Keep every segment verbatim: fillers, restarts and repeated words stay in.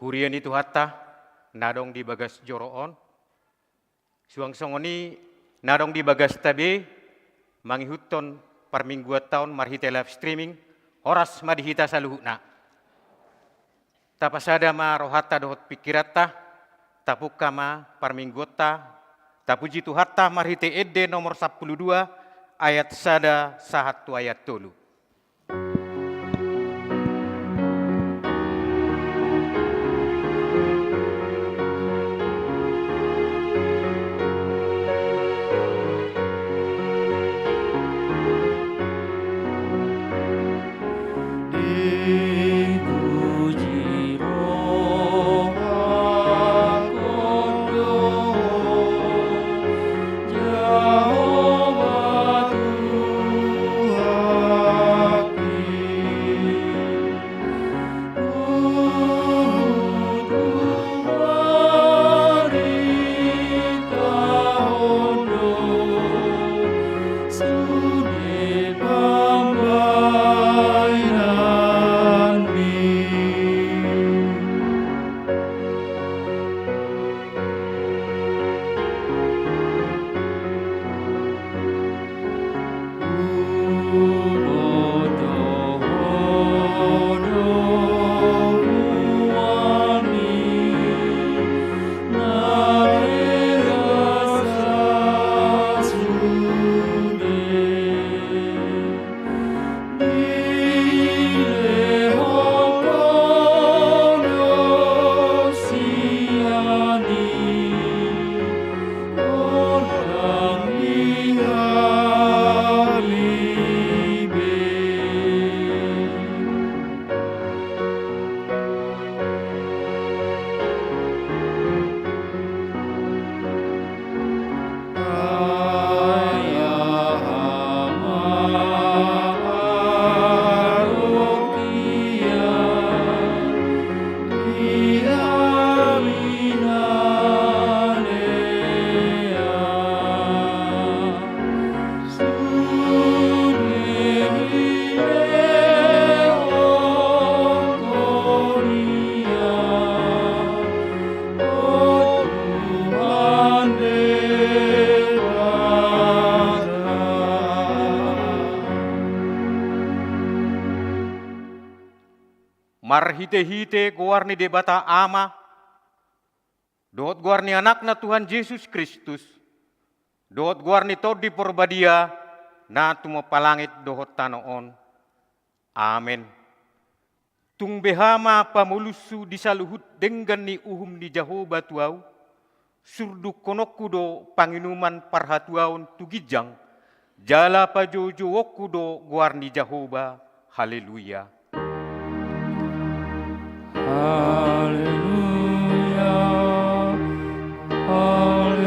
Huria ni Tuhanta na adong di bagas joro on, suang songon i na adong di bagasta be mangihuthon parmingguanta on marhite live streaming, horas ma di hita saluhutna. Tapasada ma rohanta dohot pingkiranta, tapungka ma parmingguanta, tapuji Tuhanta marhite Ende nomor sampulu dua, ayat sada sahat tu ayat tolu. Marhite-hite goar ni Debata Ama, dohot goar ni Anakna Tuhan Jesus Kristus, dohot goar ni Tondi Porbadia, na tumompa langit dohot tano on. Amen. Tung beha ma pamolus-Hu di saluhut denggan ni uhum ni Jahowa tu ahu, surdukkononku do panginuman parhatuaon tu ginjang, jala pajoujouonku do goar ni Jahowa. Haleluya. Haleluya. Haleluya.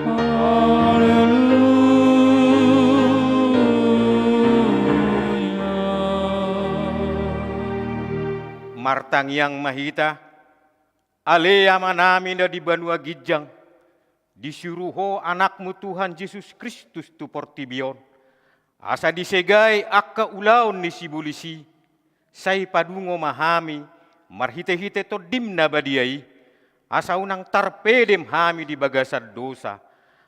Haleluya. Martangiang ma hita. Ale Amanami na di banua ginjang, disuru Ho Anakmu Tuhan Jesus Kristus tu portibi on, asa disegai angka ulaon ni sibolis i, sai padungo ma hami marhite-hite Tondim na badia i, asa unang tarpedem hami di bagasan dosa,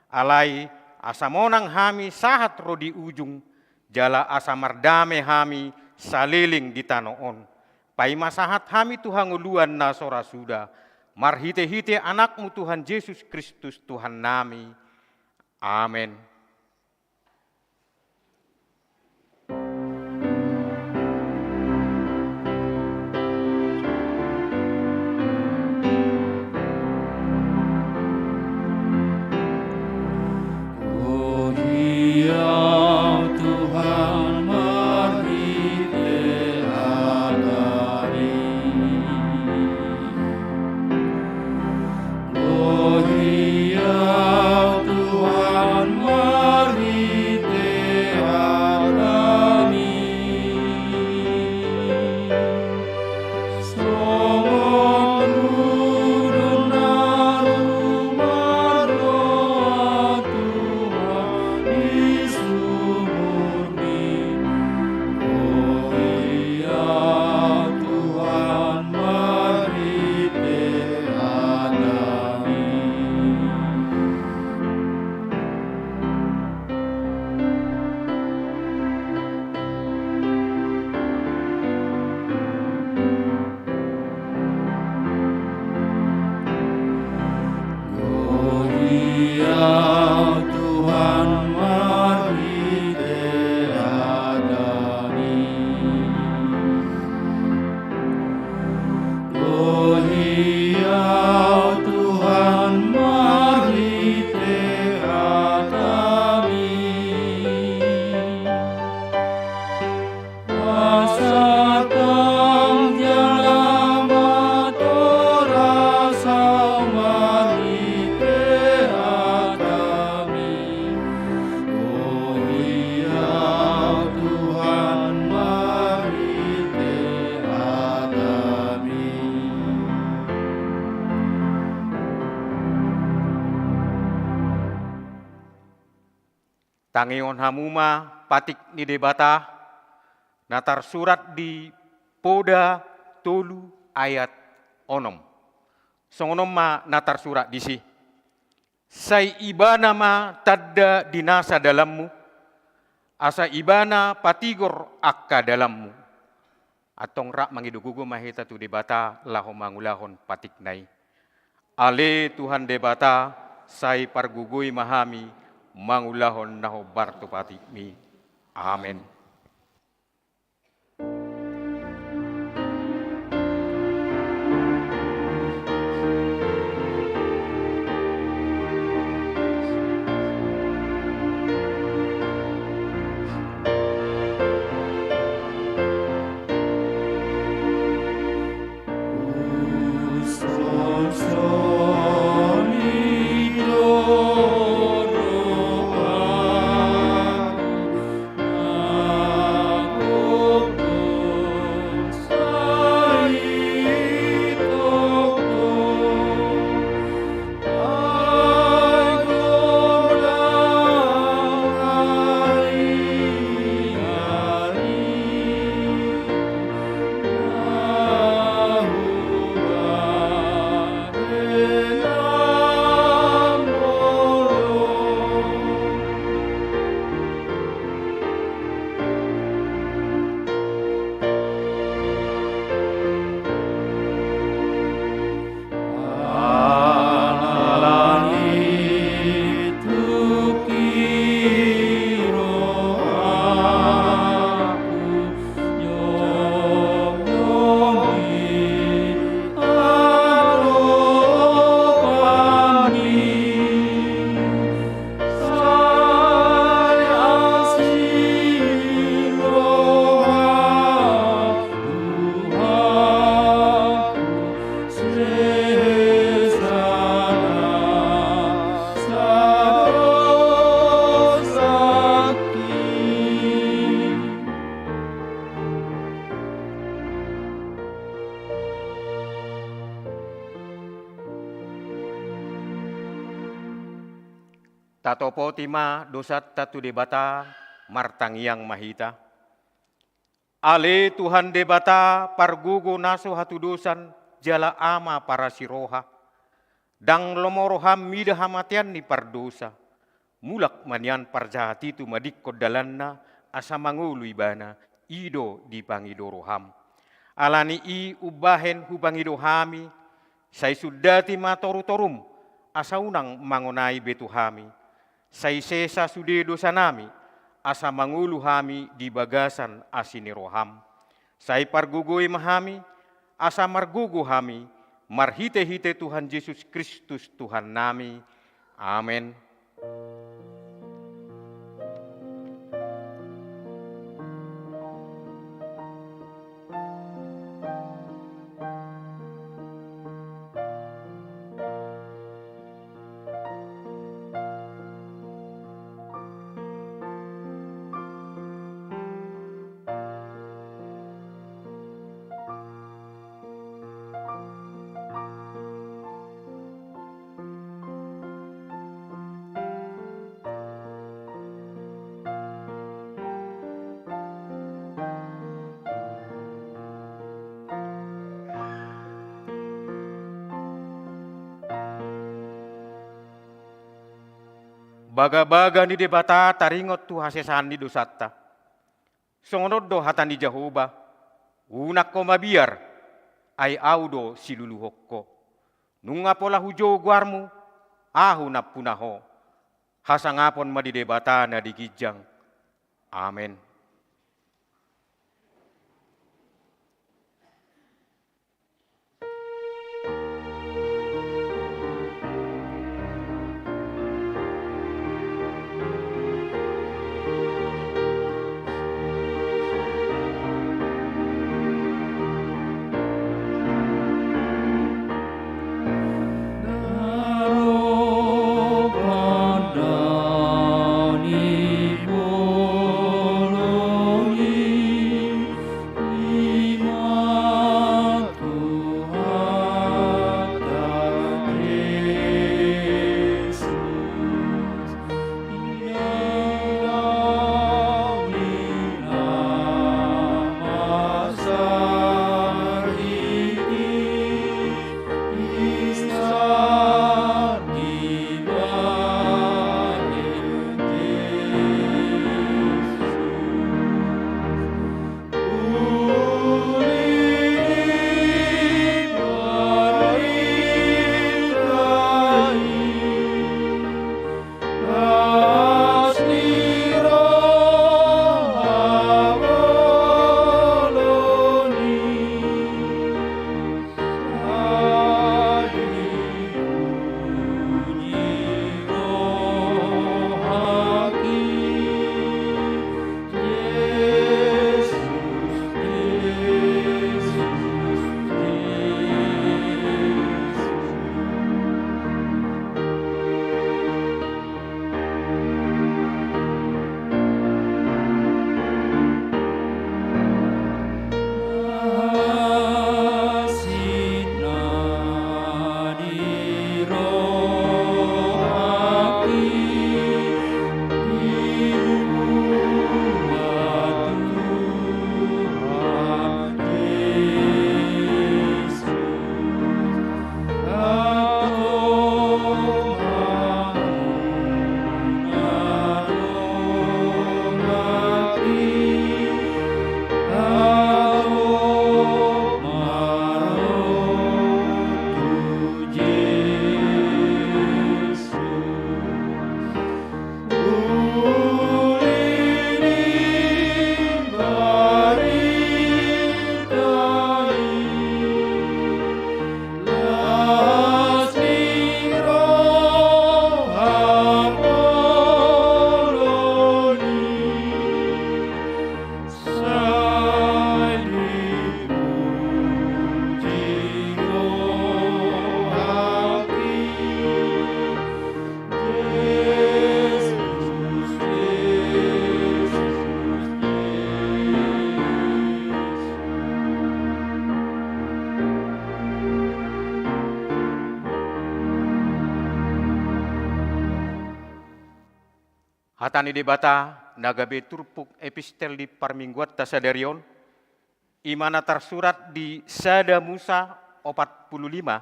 alai asa monang hami sahat ro di ujung, jala asa mardame hami saleleng di tano on. Paima sahat hami tu hangoluan na so ra suda, marhite-hite Anakmu Tuhan Jesus Kristus Tuhannami. Amen. Tangihon hamu ma patik ni Debata, na tarsurat di Poda tolu ayat onom. Songon on ma na tarsurat disi. Sai Ibana ma tanda di nasa dalanmu, asa Ibana patigor angka dalanmu. Antong rap mangido gogo ma hita tu Debata laho mangulahon patikna i. Ale Tuhan Debata, sai pargogoi ma hami mangulahon na hombar tu patikmi. Amen. Tatopoti ma dosanta tu Debata, martangiang ma hita. Ale Tuhan Debata, pargogo na so hatudosan jala Ama parasi roha, ndang lomo roham mida hamatean ni pardosa. Mulak ma nian parjahat i tumadingkon dalanna, asa mangolu ibana, i do dipangido roham. Ala ni i umbahen hupangido hami, sai sundati ma torutorum, asa unang mangonai be tu hami. Sai sesa sude dosanami, asa mangolu hami di bagasan asi ni roham. Sai pargogoi ma hami, asa margogo hami, marhitehite Tuhan Jesus Kristus Tuhannami. Amen. Bagabaga ni Debata taringot tu hasesaan ni dosanta. Songon on do hata ni Jahowa: Unang ho mabiar, ai Ahu do siluluhon ho. Nunga pola hujou goarmu, Ahu nampuna ho. Hasangapon ma di Debata na di ginjang. Amen. Hata ni Debata na gabe turpuk epistel di parmingguanta sadari on, i ma na tarsurat di Sada Musa opat pulu lima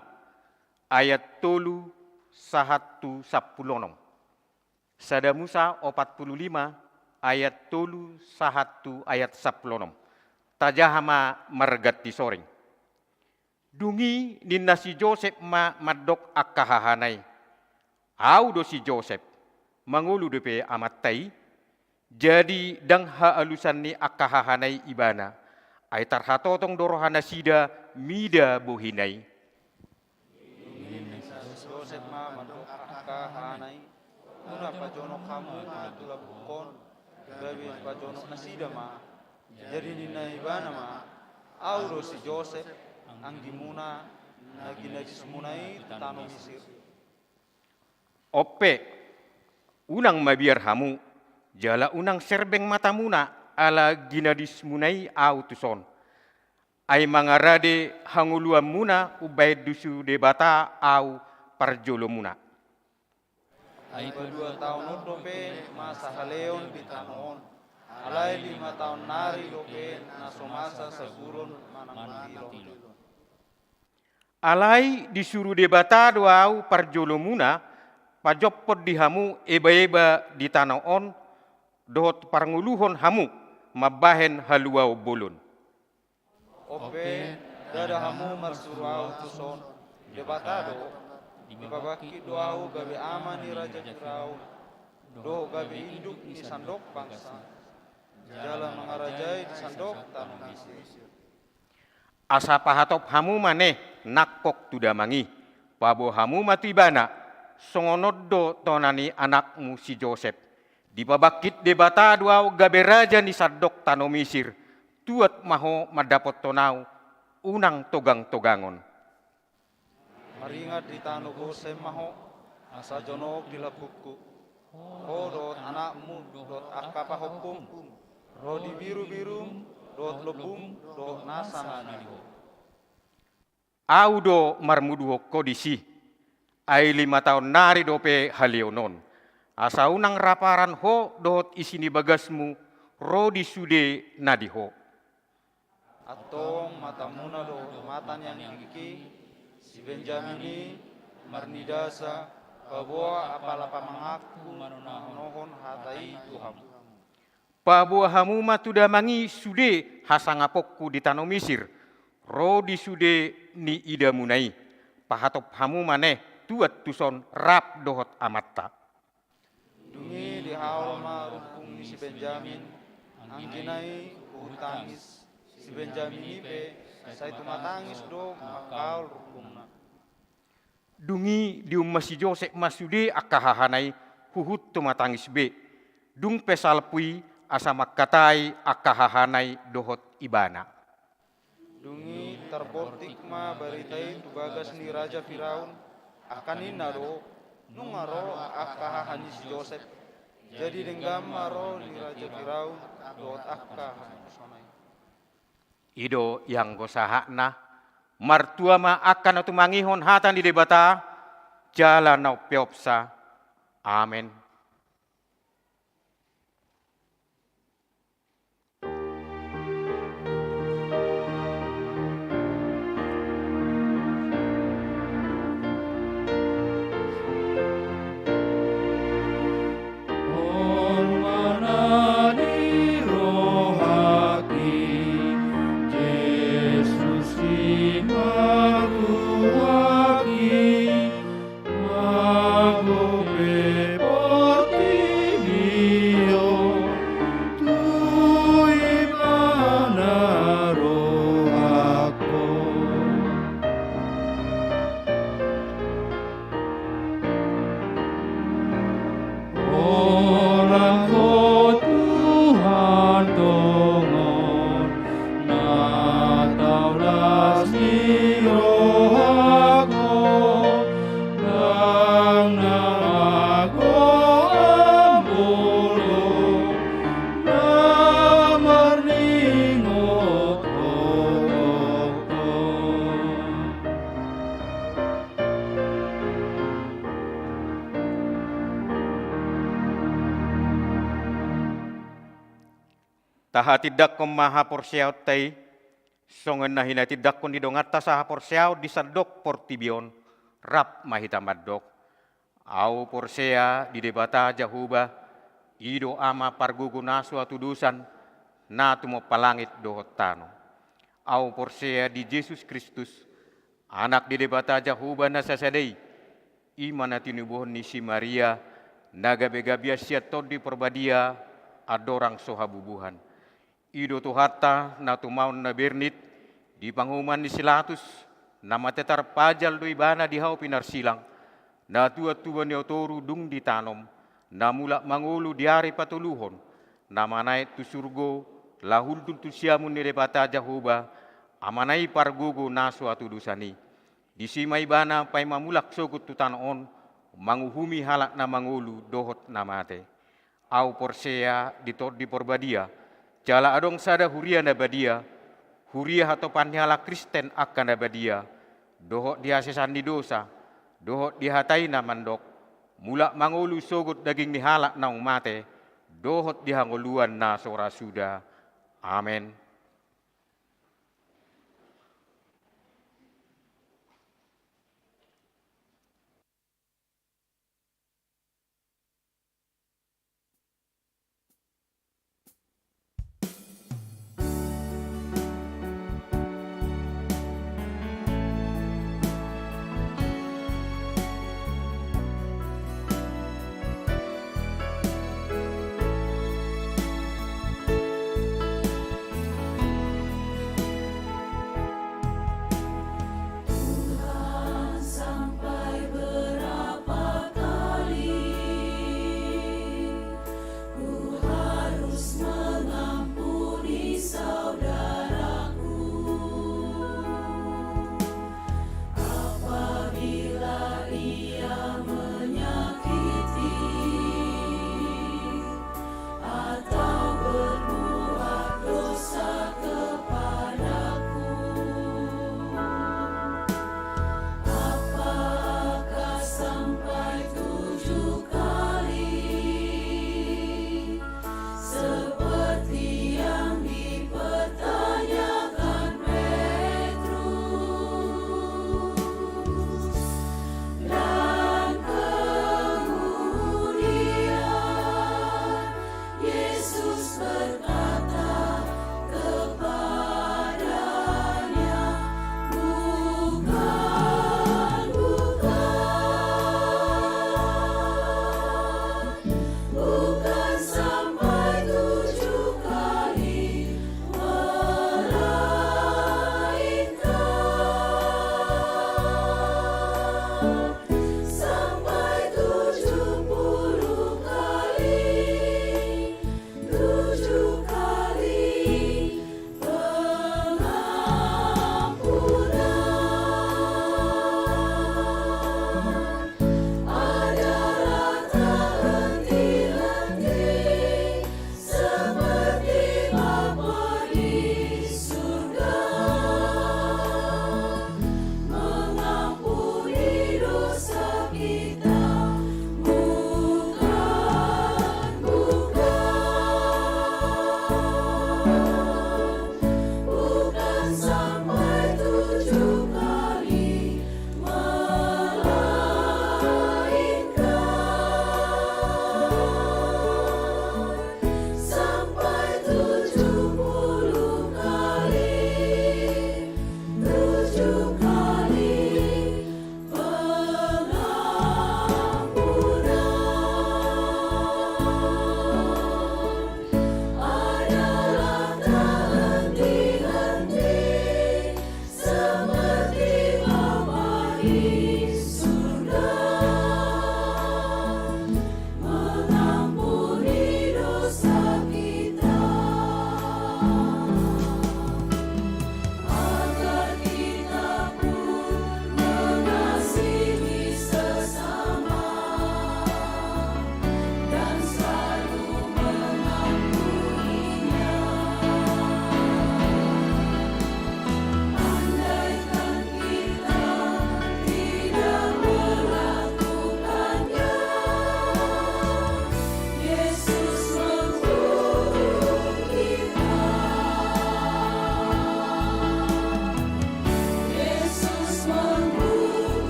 ayat tolu sahat tu sampulu onom. Sada Musa opat pulu lima ayat tolu sahat tu ayat sampulu onom. Tajaha ma marganti soring. Dung i ninna si Josep ma mandok angka hahana i: Au do si Josep, mangolu dope amanta i? Jadi ndang haalusan ni angka hahana i ibana, ai tarhatotong do rohanasida mida bohina i. Ninna si Josep ma mandok angka hahana i: Unang pajonok hamu ma tu lambungkon, gabe pajonok nasida ma. Jadi ninna ibana ma: Au do si Josep, anggimuna, na ginadismuna i tu tano Misir. On pe, unang mabiar hamu, jala unang serbeng matamuna ala ginadismuna i au tuson. Ai mangarade hangoluanmuna umbahen disi Debata au parjolomuna. Ai padua taon on dope masa haleon di tano on, alai lima taon nari dope na so masa saburon manang matilon. Alai disuru Debata do au parjolomuna, pajompon di hamu ebaeba di tano on, dohot parngoluhon hamu mambahen haluaon bolon. On pe, ndada hamu marsuru au tuson, Debata do, dipabangkit do au gabe ama ni raja Firaun, dohot gabe induk ni sandok bangsa, jala mangarajai di sandok tano Misir. Asa pahatop hamu ma ne nangkok tu damang i, paboa hamu ma tu ibana, songon on do tona ni anakmu si Josep. Dipabangkit Debata do au gabe raja ni sandok tano Misir, tuat ma ho mandapothon au, unang togang-togangon. Maringan di tano Gosen ma ho, asa jonok di lambungku, ho dohot anakmu dohot angka pahompum, ro di birubirum dohot lombum dohot nasa na di ho. Au do marmuduhon ho disi, ai lima taon nari dope haleon on. Asa unang raparan ho dohot isi ni bagasmu ro di sude na di ho. Antong matamuna do mata ni anggingki, si Benjamin i, marnidasa, paboa apala pamanganku manonohon hata i tu hamu. Paboa hamu ma tu damang i sude hasangaponku di tano Misir, ro di sude niidamuna i, pahatop hamu ma ne tuat tuson rap dohot amanta. Dung i dihaol ma rumpung ni si Benjamin, anggina i huhut tangis, si Benjamin i pe sai tumatangis do mangkaol rumpungna. Dung i diumma si Josep ma sude angka hahana i huhut tumatangis be. Dung pe salpu i asa mangkatai angka hahana i dohot ibana. Dung i tarbortik ma barita i tu bagas ni raja Firaun, angka ninna do, nunga ro angka haha ni si Josep. Jadi denggan ma ro ni raja Firaun dohot angka hamusona i. I do ianggo sahatna, martua ma angka na tumangihon hata ni Debata, jala na umpeopsa. Amen. Tahatindangkon ma haporseaonta i, songon na hinatindangkon ni donganta sahaporseaon di sandok portibi on, rap ma hita mandok: Ahu porsea di Debata Jahowa, i do Ama pargogo na so hatudosan, na tumompa langit dohot tano. Ahu porsea di Jesus Kristus, Anak ni Debata Jahowa na sasada i, i ma na tinubuhon ni si Maria, na gabe gabean sian Tondi Porbadia, andorang so habubuhan. I do Tuhanta na tumaon na bernit, di panguhuman ni si Latus, na mate tarpajal do ibana di hau pinarsilang, na tuat tuba ni otoru dung ditanom, na mulak mangolu di ari patoluhon, na manaek tu surgo, laho hundul tu siamun ni Debata Jahowa, Amana i pargogo na so hatudosan i. Disi ma ibana paima mulak sogot tu tano on, manguhumi halak na mangolu dohot na mate. Ahu porsea di Tondi Porbadia, jala adong sada huria na badia, huria hatopan ni halak Kristen angka na badia, dohot di hasesan ni dosa, dohot di hata i na mandok, mulak mangolu sogot daging ni halak naung mate, dohot di hangoluan na so ra suda. Amen.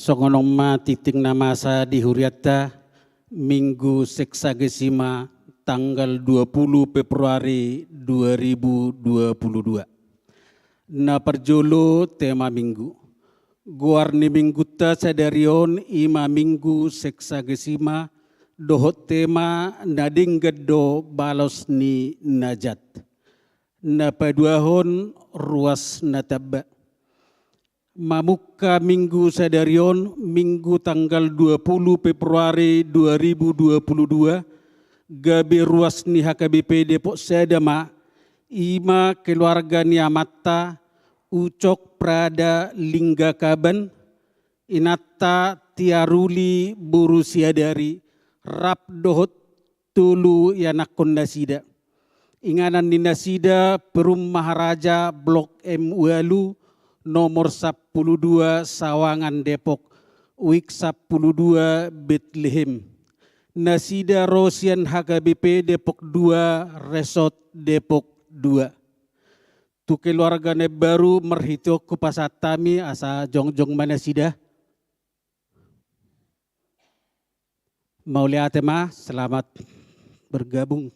Songon on ma tingting na masa di hurianta, Minggu Sexagesima, tanggal dua puluh Februari dua ribu dua puluh dua. Na parjolo tema Minggu. Goar ni Minggunta sadari on i ma Minggu Sexagesima, dohot tema na denggan do balos ni na jat. Na paduahon ruas na tamba. Mamungka Minggu sadari on, Minggu tanggal dua puluh Februari dua ribu dua puluh dua, gabe ruas ni H K B P Depok Sada ma, i ma keluarga ni amanta, Ucok Prada Linggakaban, inanta Tiaruli boru Siadari, rap dohot tolu ianakkon nasida. Inganan ni nasida Perum Maharaja Blok M ualu, nomor sampulu dua Sawangan Depok, wijk sampulu dua Betlehem. Nasida ro sian H K B P Depok dua, Resort Depok dua. Tu keluarga na imbaru marhite on hupasahat hami asa jongjong ma nasida. Mauliate ma, selamat bergabung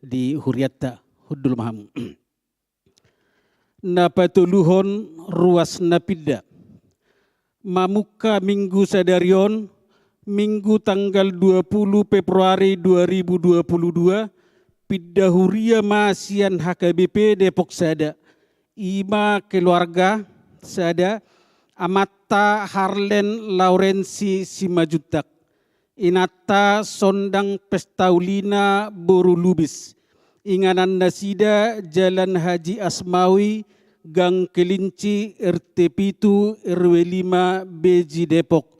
di hurianta, hundul ma hamu. Na patoluhon ruas na pinda. Mamungka Minggu sadari on, Minggu tanggal dua puluh Februari dua ribu dua puluh dua, pinda huria ma sian H K B P Depok Sada. I ma keluarga sada, amanta Harlen Laurensi Simanjuntak, inanta Sondang Pestaulina boru Lubis, inganan nasida Jalan Haji Asmawi, Gang Kelinci, R T pitu, R W lima, Beji Depok,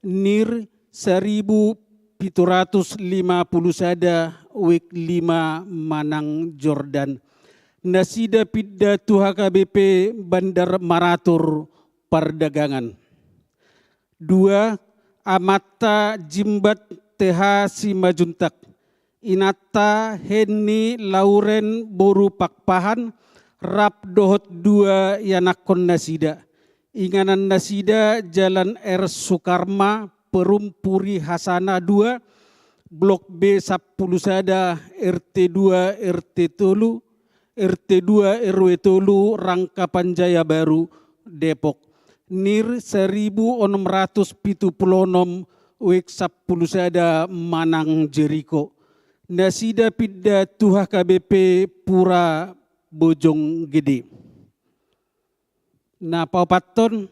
nir saribu pitu ratus lima pulu sada, wijk lima, Manang Jordan. Nasida pinda tu H K B P Bandar Maratur Pardagangan. Dua, amanta Jimbat T H Simanjuntak, inanta Henni Lauren boru Pakpahan, rap dohot dua ianakkon nasida. Inganan nasida Jalan R Sukarma, Perum Puri Hasana dua, Blok B sampulu sada, R T dua, R T tolu, R T dua, R W tolu, Rangkapanjaya Baru, Depok. Nir saribu onom ratus pitu pulu onom, wijk sampulu sada, Manang Jeriko. Nasida pinda tu H K B P Pura Bojonggede. Na paopathon,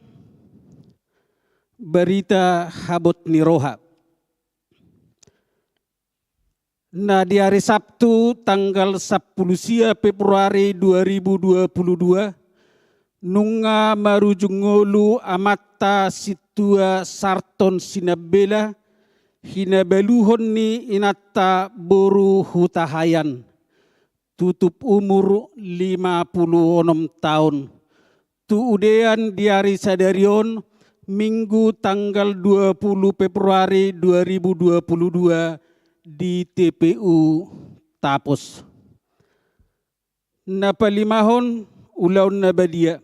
barita habot ni roha. Na di ari Sabtu tanggal sampulu sia Februari dua ribu dua puluh dua, nunga marujung ngolu amanta Sintua Sarton Sinambela, hinabaluhon ni inanta boru Hutahaean, tutup umur lima pulu onom taon. Tu udean di ari sadari on, Minggu tanggal dua puluh Februari dua ribu dua puluh dua, di T P U Tapos. Na palimahon, ulaon na badia.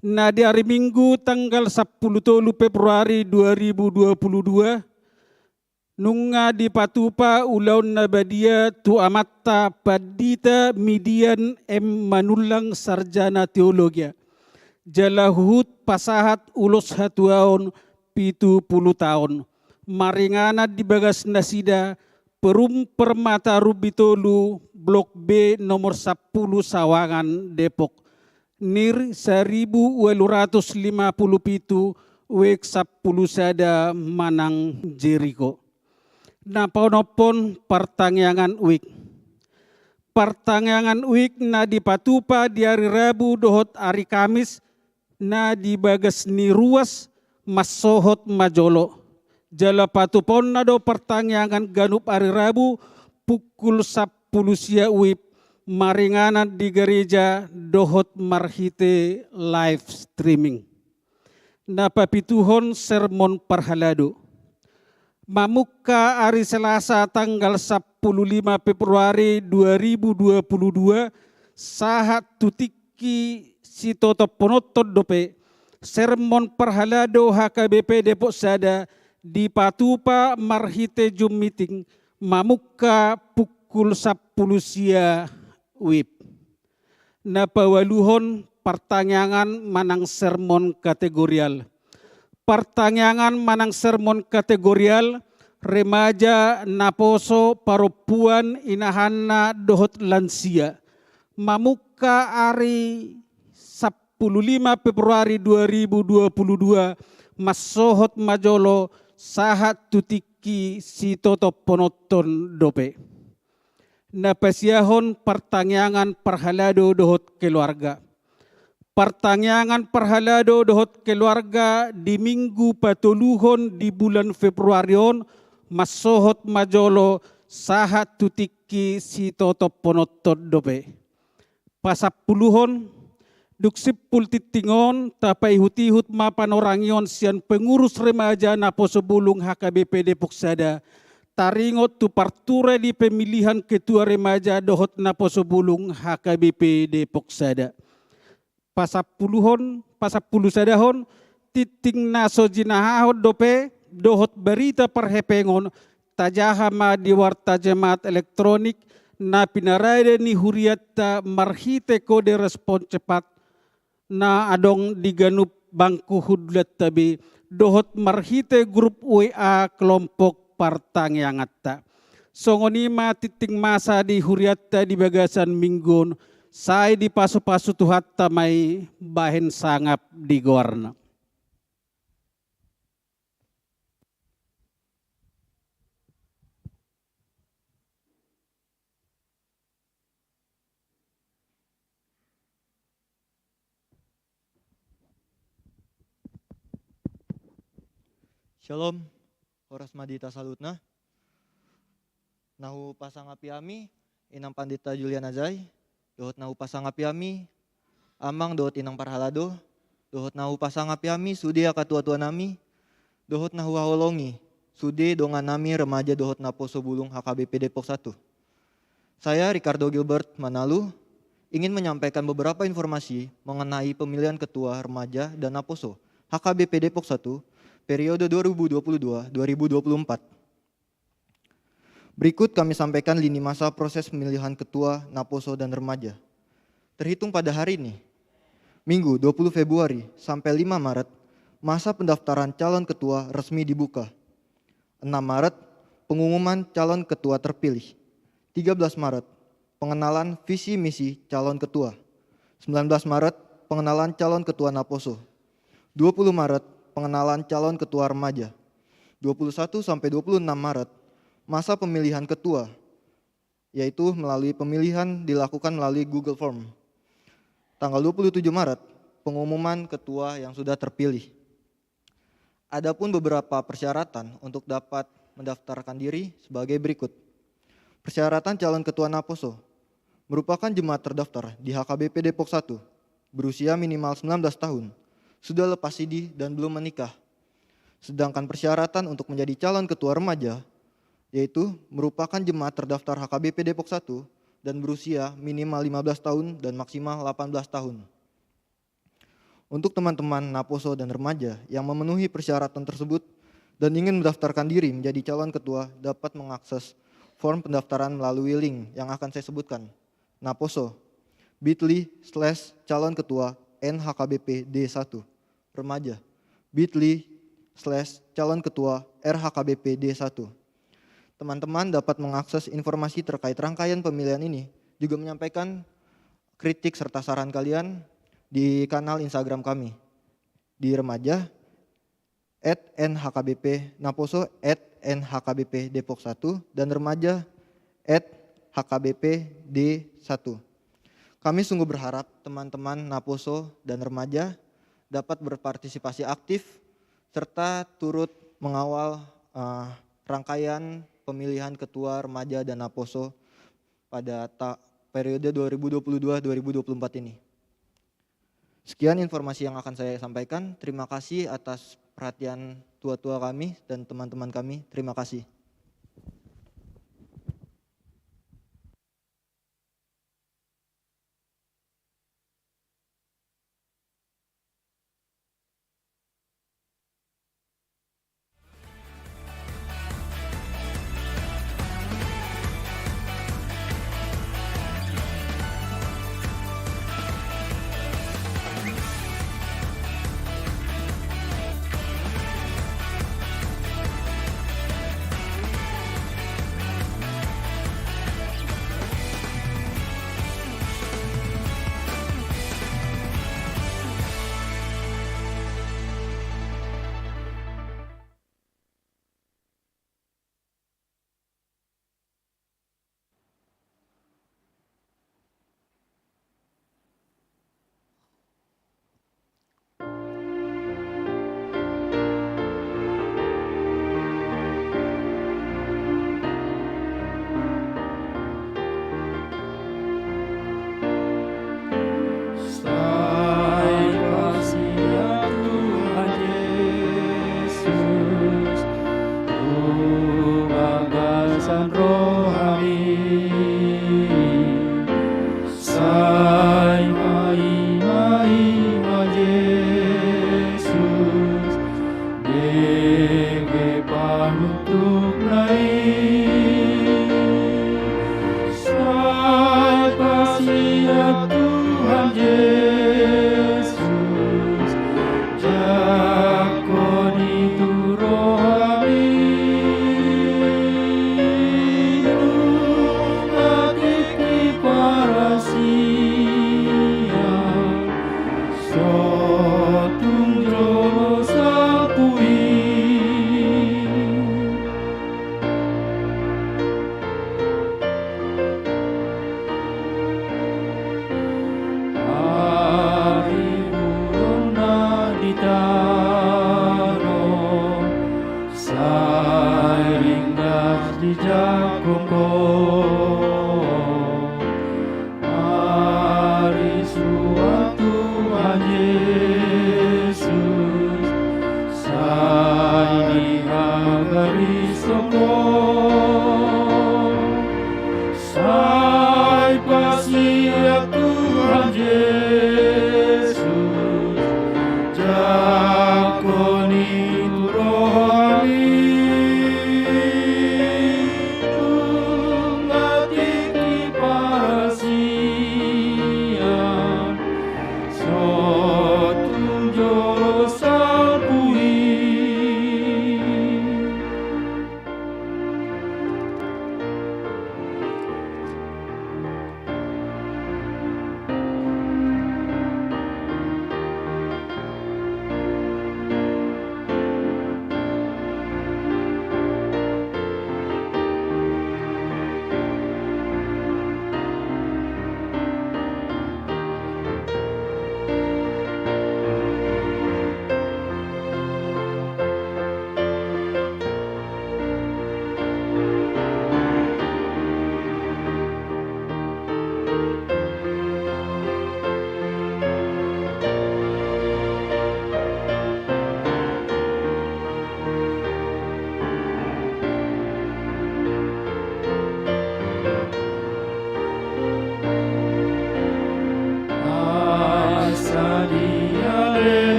Na di ari Minggu tanggal sampulu tolu Februari dua ribu dua puluh dua, nunga dipatupa ulaon na badia tu amanta Pandita Midian M Manullang, sarjana teologia, jala huhut pasahat ulos hatuaon pitu pulu taon, maringanan di bagas nasida Perum Permata Rumbitolu, Blok B, nomor sampulu, Sawangan, Depok. Nir saribu ualu ratus lima pulu pitu, wijk sampulu sada, Manang Jeriko. Na paonomhon, partangiangan wijk. Partangiangan wijk na dipatupa di ari Rabu dohot ari Kamis, na di bagas ni ruas mansohot ma jolo. Jala patupaonna do partangiangan ganup ari Rabu pukul sampulu sia wib, maringanan di gareja dohot marhite live streaming. Na papituhon, sermon parhalado. Mamungka ari Selasa tanggal sampulu lima Februari dua ribu dua puluh dua, sahat tu tingki sitotophononhon dope, Sermon parhalado H K B P Depok Sada dipatupa marhite Zoom meeting mamungka pukul sampulu sia wib. Na paualuhon, partangiangan manang sermon kategorial. Partangiangan manang sermon kategorial, remaja, naposo, parompuan, inahanna dohot lansia. Mamungka ari sampulu lima Februari dua ribu dua puluh dua, mansohot ma jolo sahat tu tingki sitotophononton dope. Na pasiahon, partangiangan parhalado dohot keluarga. Partangiangan parhalado dohot keluarga di minggu patoluhon di bulan Februari on, mansohot ma jolo sahat tu tingki sitotophononton dope. Pasampuluhon, dung simpul tingting on, tapaihut-ihut ma panorangion sian pengurus remaja naposo bulung H K B P Depok Sada, taringot tu parture di pemilihan ketua remaja dohot naposo bulung H K B P Depok Sada. Pasampuluhon, pasampulu sadahon, tingting na so jinahahon dope dohot barita parhepengon, tajaha ma di warta jemaat elektronik na pinarade ni hurianta marhite kode respon cepat na adong di ganup bangku hundulanta be, dohot marhite grup W A kelompok partangianganta. Songon i ma tingting masa di hurianta di bagasan minggu on, sai dipasu-pasu Tuhanta ma i bahen sangap di goarna. Shalom, horas ma di hita saluhutna. Na hupasangapi hami, Inang Pandita Juliana Zai, dohot na hupasangapi hami, Amang dohot Inang parhalado, dohot na hupasangapi hami, sude angka tua-tua nami, dohot na huhaholongi, sude dongan nami remaja dohot naposo bulung H K B P Depok Satu. Saya, Ricardo Gilbert Manalu, ingin menyampaikan beberapa informasi mengenai pemilihan ketua remaja dan naposo H K B P Depok Satu periode dua ribu dua puluh dua dua ribu dua puluh empat. Berikut kami sampaikan lini masa proses pemilihan ketua, naposo, dan remaja. Terhitung pada hari ini, Minggu dua puluh Februari sampai lima Maret, masa pendaftaran calon ketua resmi dibuka. Enam Maret, pengumuman calon ketua terpilih. Tiga belas Maret, pengenalan visi misi calon ketua. Sembilan belas Maret, pengenalan calon ketua naposo. Dua puluh Maret, pengenalan calon ketua remaja. Dua puluh satu sampai dua puluh enam Maret, masa pemilihan ketua, yaitu melalui pemilihan dilakukan melalui Google Form. Tanggal dua puluh tujuh Maret, pengumuman ketua yang sudah terpilih. Adapun beberapa persyaratan untuk dapat mendaftarkan diri sebagai berikut. Persyaratan calon ketua naposo: merupakan jemaat terdaftar di H K B P Depok Satu, berusia minimal sembilan belas tahun, sudah lepas sidi dan belum menikah. Sedangkan persyaratan untuk menjadi calon ketua remaja, yaitu merupakan jemaat terdaftar H K B P Depok Satu dan berusia minimal lima belas tahun dan maksimal delapan belas tahun. Untuk teman-teman naposo dan remaja yang memenuhi persyaratan tersebut dan ingin mendaftarkan diri menjadi calon ketua, dapat mengakses form pendaftaran melalui link yang akan saya sebutkan. Naposo, bit.ly slash calon ketua N H K B P D satu. Remaja, bit.ly slash calon ketua R H K B P D satu. Teman-teman dapat mengakses informasi terkait rangkaian pemilihan ini, juga menyampaikan kritik serta saran kalian di kanal Instagram kami, di remaja at N H K B P, naposo at N H K B P Depok Satu, dan remaja at H K B P D satu. Kami sungguh berharap teman-teman naposo dan remaja dapat berpartisipasi aktif serta turut mengawal, eh, rangkaian pemilihan ketua remaja dan naposo pada ta-, periode dua ribu dua puluh dua dua ribu dua puluh empat ini. Sekian informasi yang akan saya sampaikan. Terima kasih atas perhatian tua-tua kami dan teman-teman kami. Terima kasih.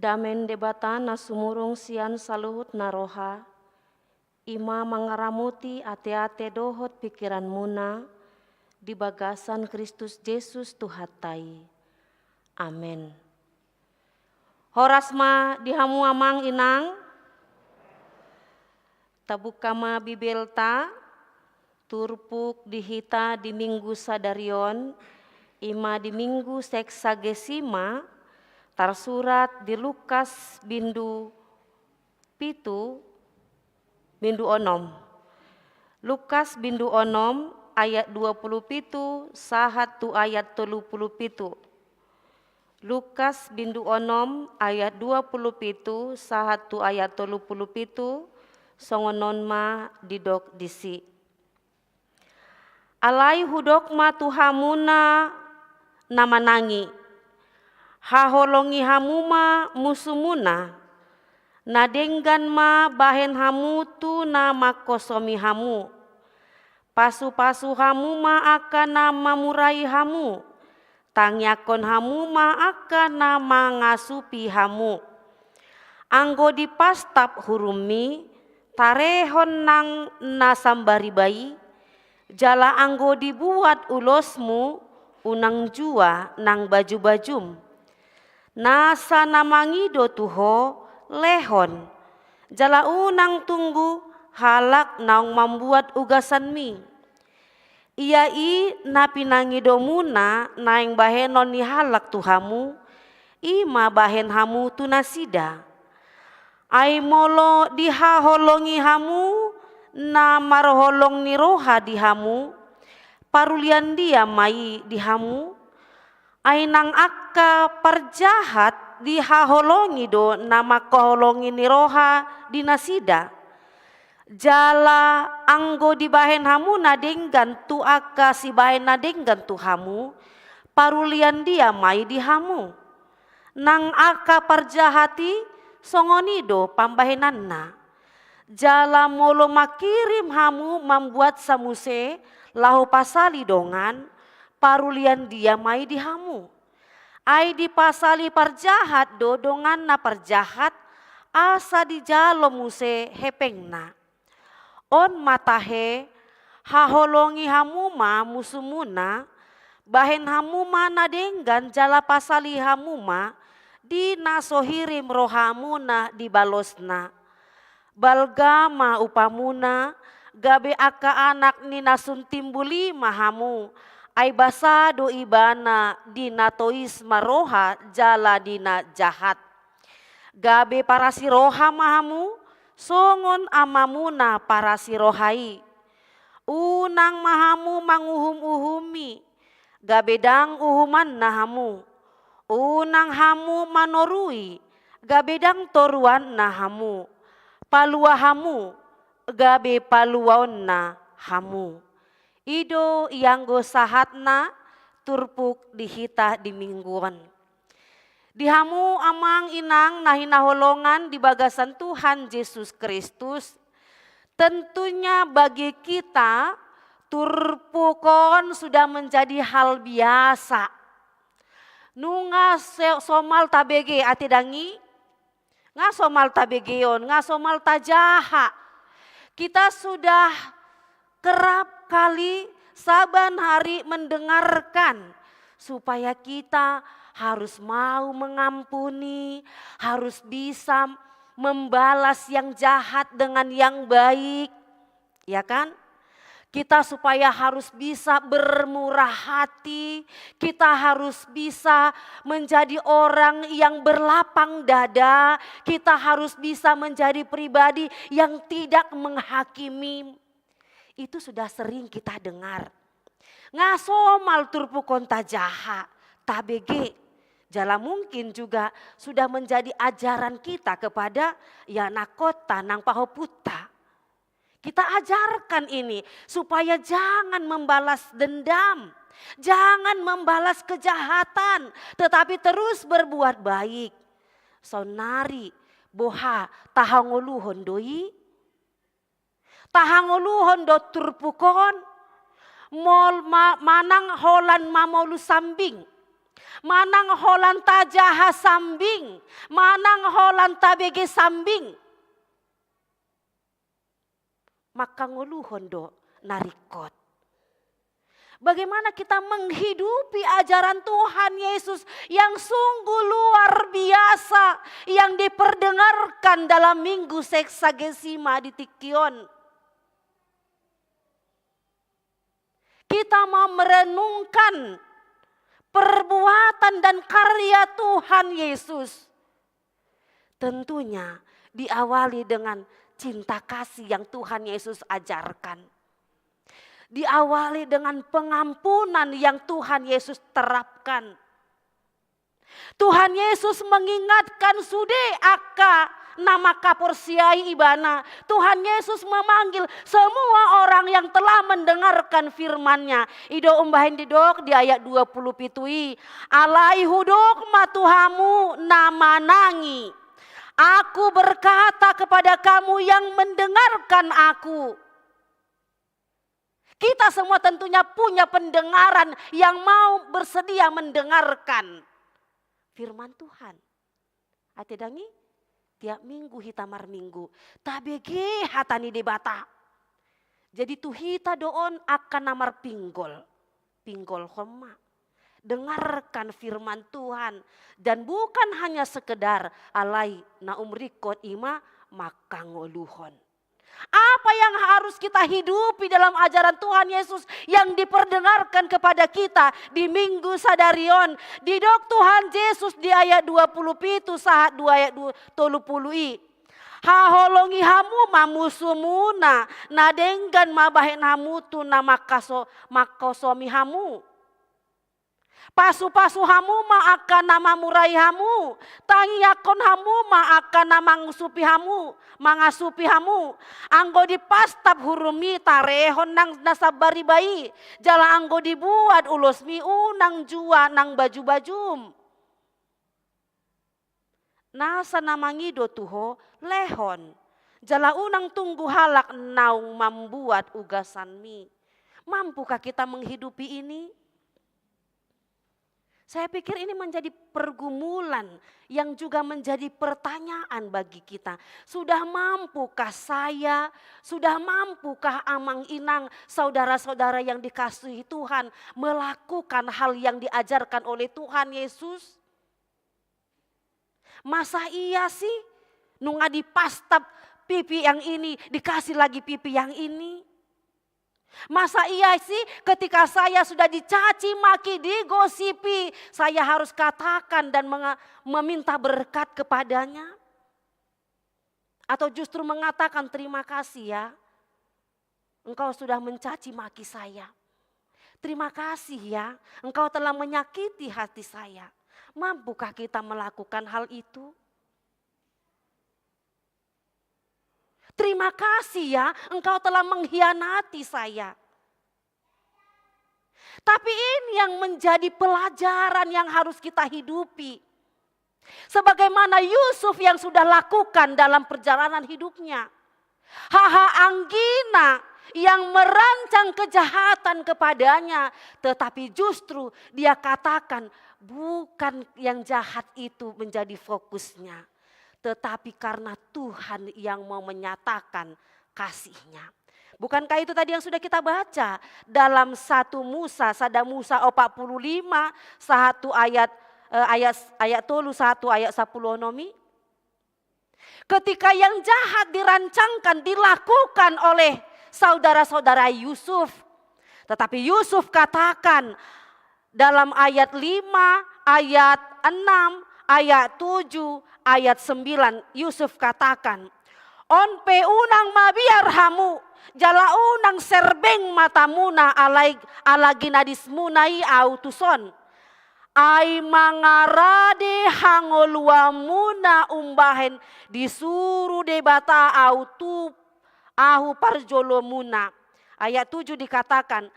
Dame ni Debata na sumurung sian saluhut na roha, i ma mangaramoti ateate dohot pingkiranmuna di bagasan Kristus Jesus Tuhanta i. Amen. Horas ma di hamu amang inang. Tabuka ma Bibelta, turpuk di hita di Minggu sadari on, i ma di Minggu Sexagesima, tarsurat di Lukas bindu pitu, bindu onom. Lukas bindu onom ayat dua pulu pitu sahat tu ayat tolu pulu pitu. Lukas bindu onom ayat dua pulu pitu sahat tu ayat tolu pulu pitu, songon on ma didok disi. Alai hudok ma tu hamuna na manang i, haholongi hamu ma musumuna, na denggan ma bahen hamu tu na mangkosomi hamu. Pasupasu hamu ma angka na mamurai hamu, tangiangkon hamu ma angka na mangasupi hamu. Anggo dipastap hurummi, tarehon nang na sambariba i, jala anggo dibuat ulosmu, unang jua nang bajubajum. Nasa na mangido tu ho, lehon, jala unang tunggu halak naung mambuat ugasanmi. Ia i na pinangidomuna naeng bahenon ni halak tu hamu, i ma bahen hamu tu nasida. Ai molo dihaholongi hamu na marholong ni roha di hamu, parulian dia ma i di hamu? Ai nang angka parjahat dihaholongi do na mangkaholongi ni roha di nasida. Jala anggo dibahen hamu na denggan tu angka sibahen na denggan tu hamu, parulian dia ma i di hamu? Nang angka parjahat i songon i do pambahenanna. Jala molo mangkirim hamu mambuatsa muse laho pasali dongan, parulian dia ma i di hamu? Ai dipasali parjahat do donganna parjahat, asa dijalo muse hepengna. On ma tahe, haholongi hamu ma musumuna, bahen hamu ma na denggan jala pasali hamu ma di na so hirim rohamuna di balosna. Balga ma upamuna, gabe angka anak ni na sun timbul i ma hamu, ai basa do ibana di na tois marroha jala di na jahat. Gabe parasi roha ma hamu, songon amamuna parasi roha i. Unang ma hamu manguhum-uhumi, gabe ndang uhumanna hamu. Unang hamu manorui, gabe ndang toruanna hamu. Palua hamu, gabe paluaonna hamu. I do ianggo sahatna turpuk di hita di minggu on. Di hamu amang inang na hinaholongan di bagasan Tuhan Jesus Kristus, tentunya bagi kita turpuk on sudah menjadi hal biasa. Nunga se-, somal tabege ate dang i, nga somal tabegeon, nga somal tajaha. Kita sudah kerap kali saban hari mendengarkan supaya kita harus mau mengampuni, harus bisa membalas yang jahat dengan yang baik. Ya kan? Kita supaya harus bisa bermurah hati, kita harus bisa menjadi orang yang berlapang dada, kita harus bisa menjadi pribadi yang tidak menghakimi. Itu sudah sering kita dengar. Nga somal turpuk on tajaha, tabege. Jala mungkin juga sudah menjadi ajaran kita kepada ianakhonta nang pahompunta. Kita ajarkan ini supaya jangan membalas dendam, jangan membalas kejahatan, tetapi terus berbuat baik. Saonnari, boha, tahangoluhon do i? Tahangoluhon do turpuk on? Mol ma-, manang holan mamolu sambing. Manang holan tajaha sambing, manang holan tabege sambing, mangkangoluhon do na ringkot. Bagaimana kita menghidupi ajaran Tuhan Yesus yang sungguh luar biasa yang diperdengarkan dalam Minggu Seksagesima di tingki on? Kita mau merenungkan perbuatan dan karya Tuhan Yesus. Tentunya diawali dengan cinta kasih yang Tuhan Yesus ajarkan. Diawali dengan pengampunan yang Tuhan Yesus terapkan. Tuhan Yesus mengingatkan sude angka na mangkaporseai Ibana. Tuhan Yesus memanggil semua orang yang telah mendengarkan firman-Nya. I do umbahen didok di ayat dua puluh pitu i, "Alai hudok ma tu hamu na manang i, Aku berkata kepada kamu yang mendengarkan Aku." Kita semua tentunya punya pendengaran yang mau bersedia mendengarkan firman Tuhan. Ate dang i, tiap minggu hita marminggu, tabege hata ni Debata. Jadi tu hita do on angka na marpinggol, pinggolhon ma. Dengarkan firman Tuhan, dan bukan hanya sekedar, alai na umringkot i ma mangkangoluhon. Apa yang harus kita hidupi dalam ajaran Tuhan Yesus yang diperdengarkan kepada kita di Minggu sadari on? Didok Tuhan Yesus di ayat dua puluh pitu sahat di ayat dua, tolu puluh i. Haholongi hamu ma musumuna, na denggan mambahen hamu tu na mangkaso-, mangkosomi hamu. Pasupasu hamu ma angka na mamurai hamu, tangiangkon hamu ma angka na mangusupi hamu, mangasupi hamu. Anggo dipastap hurumi tarehon nang na sambariba i, jala anggo dibuat ulosmi unang jua nang bajubajum. Nasa na mangido tu ho, lehon, jala unang tunggu halak naung mambuat ugasanmi. Mampukah kita menghidupi ini? Saya pikir ini menjadi pergumulan yang juga menjadi pertanyaan bagi kita. Sudah mampukah saya, sudah mampukah amang inang, saudara-saudara yang dikasihi Tuhan, melakukan hal yang diajarkan oleh Tuhan Yesus? Masa iya sih, nunga dipastap pipi yang ini, dikasih lagi pipi yang ini? Masa iya sih, ketika saya sudah dicaci maki, digosipi, saya harus katakan dan menga-, meminta berkat kepadanya? Atau justru mengatakan, "Terima kasih ya, engkau sudah mencaci maki saya. Terima kasih ya, engkau telah menyakiti hati saya." Mampukah kita melakukan hal itu? "Terima kasih ya, engkau telah mengkhianati saya." Tapi ini yang menjadi pelajaran yang harus kita hidupi. Sebagaimana Yusuf yang sudah lakukan dalam perjalanan hidupnya. Haha anggina yang merancang kejahatan kepadanya, tetapi justru dia katakan bukan yang jahat itu menjadi fokusnya, tetapi karena Tuhan yang mau menyatakan kasih-Nya. Bukankah itu tadi yang sudah kita baca dalam satu Musa, sada Musa opat puluh lima, sahat tu ayat, eh, ayat, ayat tolu sahat tu ayat sapulu onom i? Ketika yang jahat dirancangkan, dilakukan oleh saudara-saudara Yusuf. Tetapi Yusuf katakan, dalam ayat lima, ayat enam, ayat tujuh, ayat sembilan, Yusuf katakan, "On pe unang mabiar hamu, jala unang serbeng matamuna alai, ala ginadismuna i ahu tuson. Ai mangarade hangoluanmuna umbahen disuru Debata ahu tu ahu parjolomuna." Ayat tujuh dikatakan,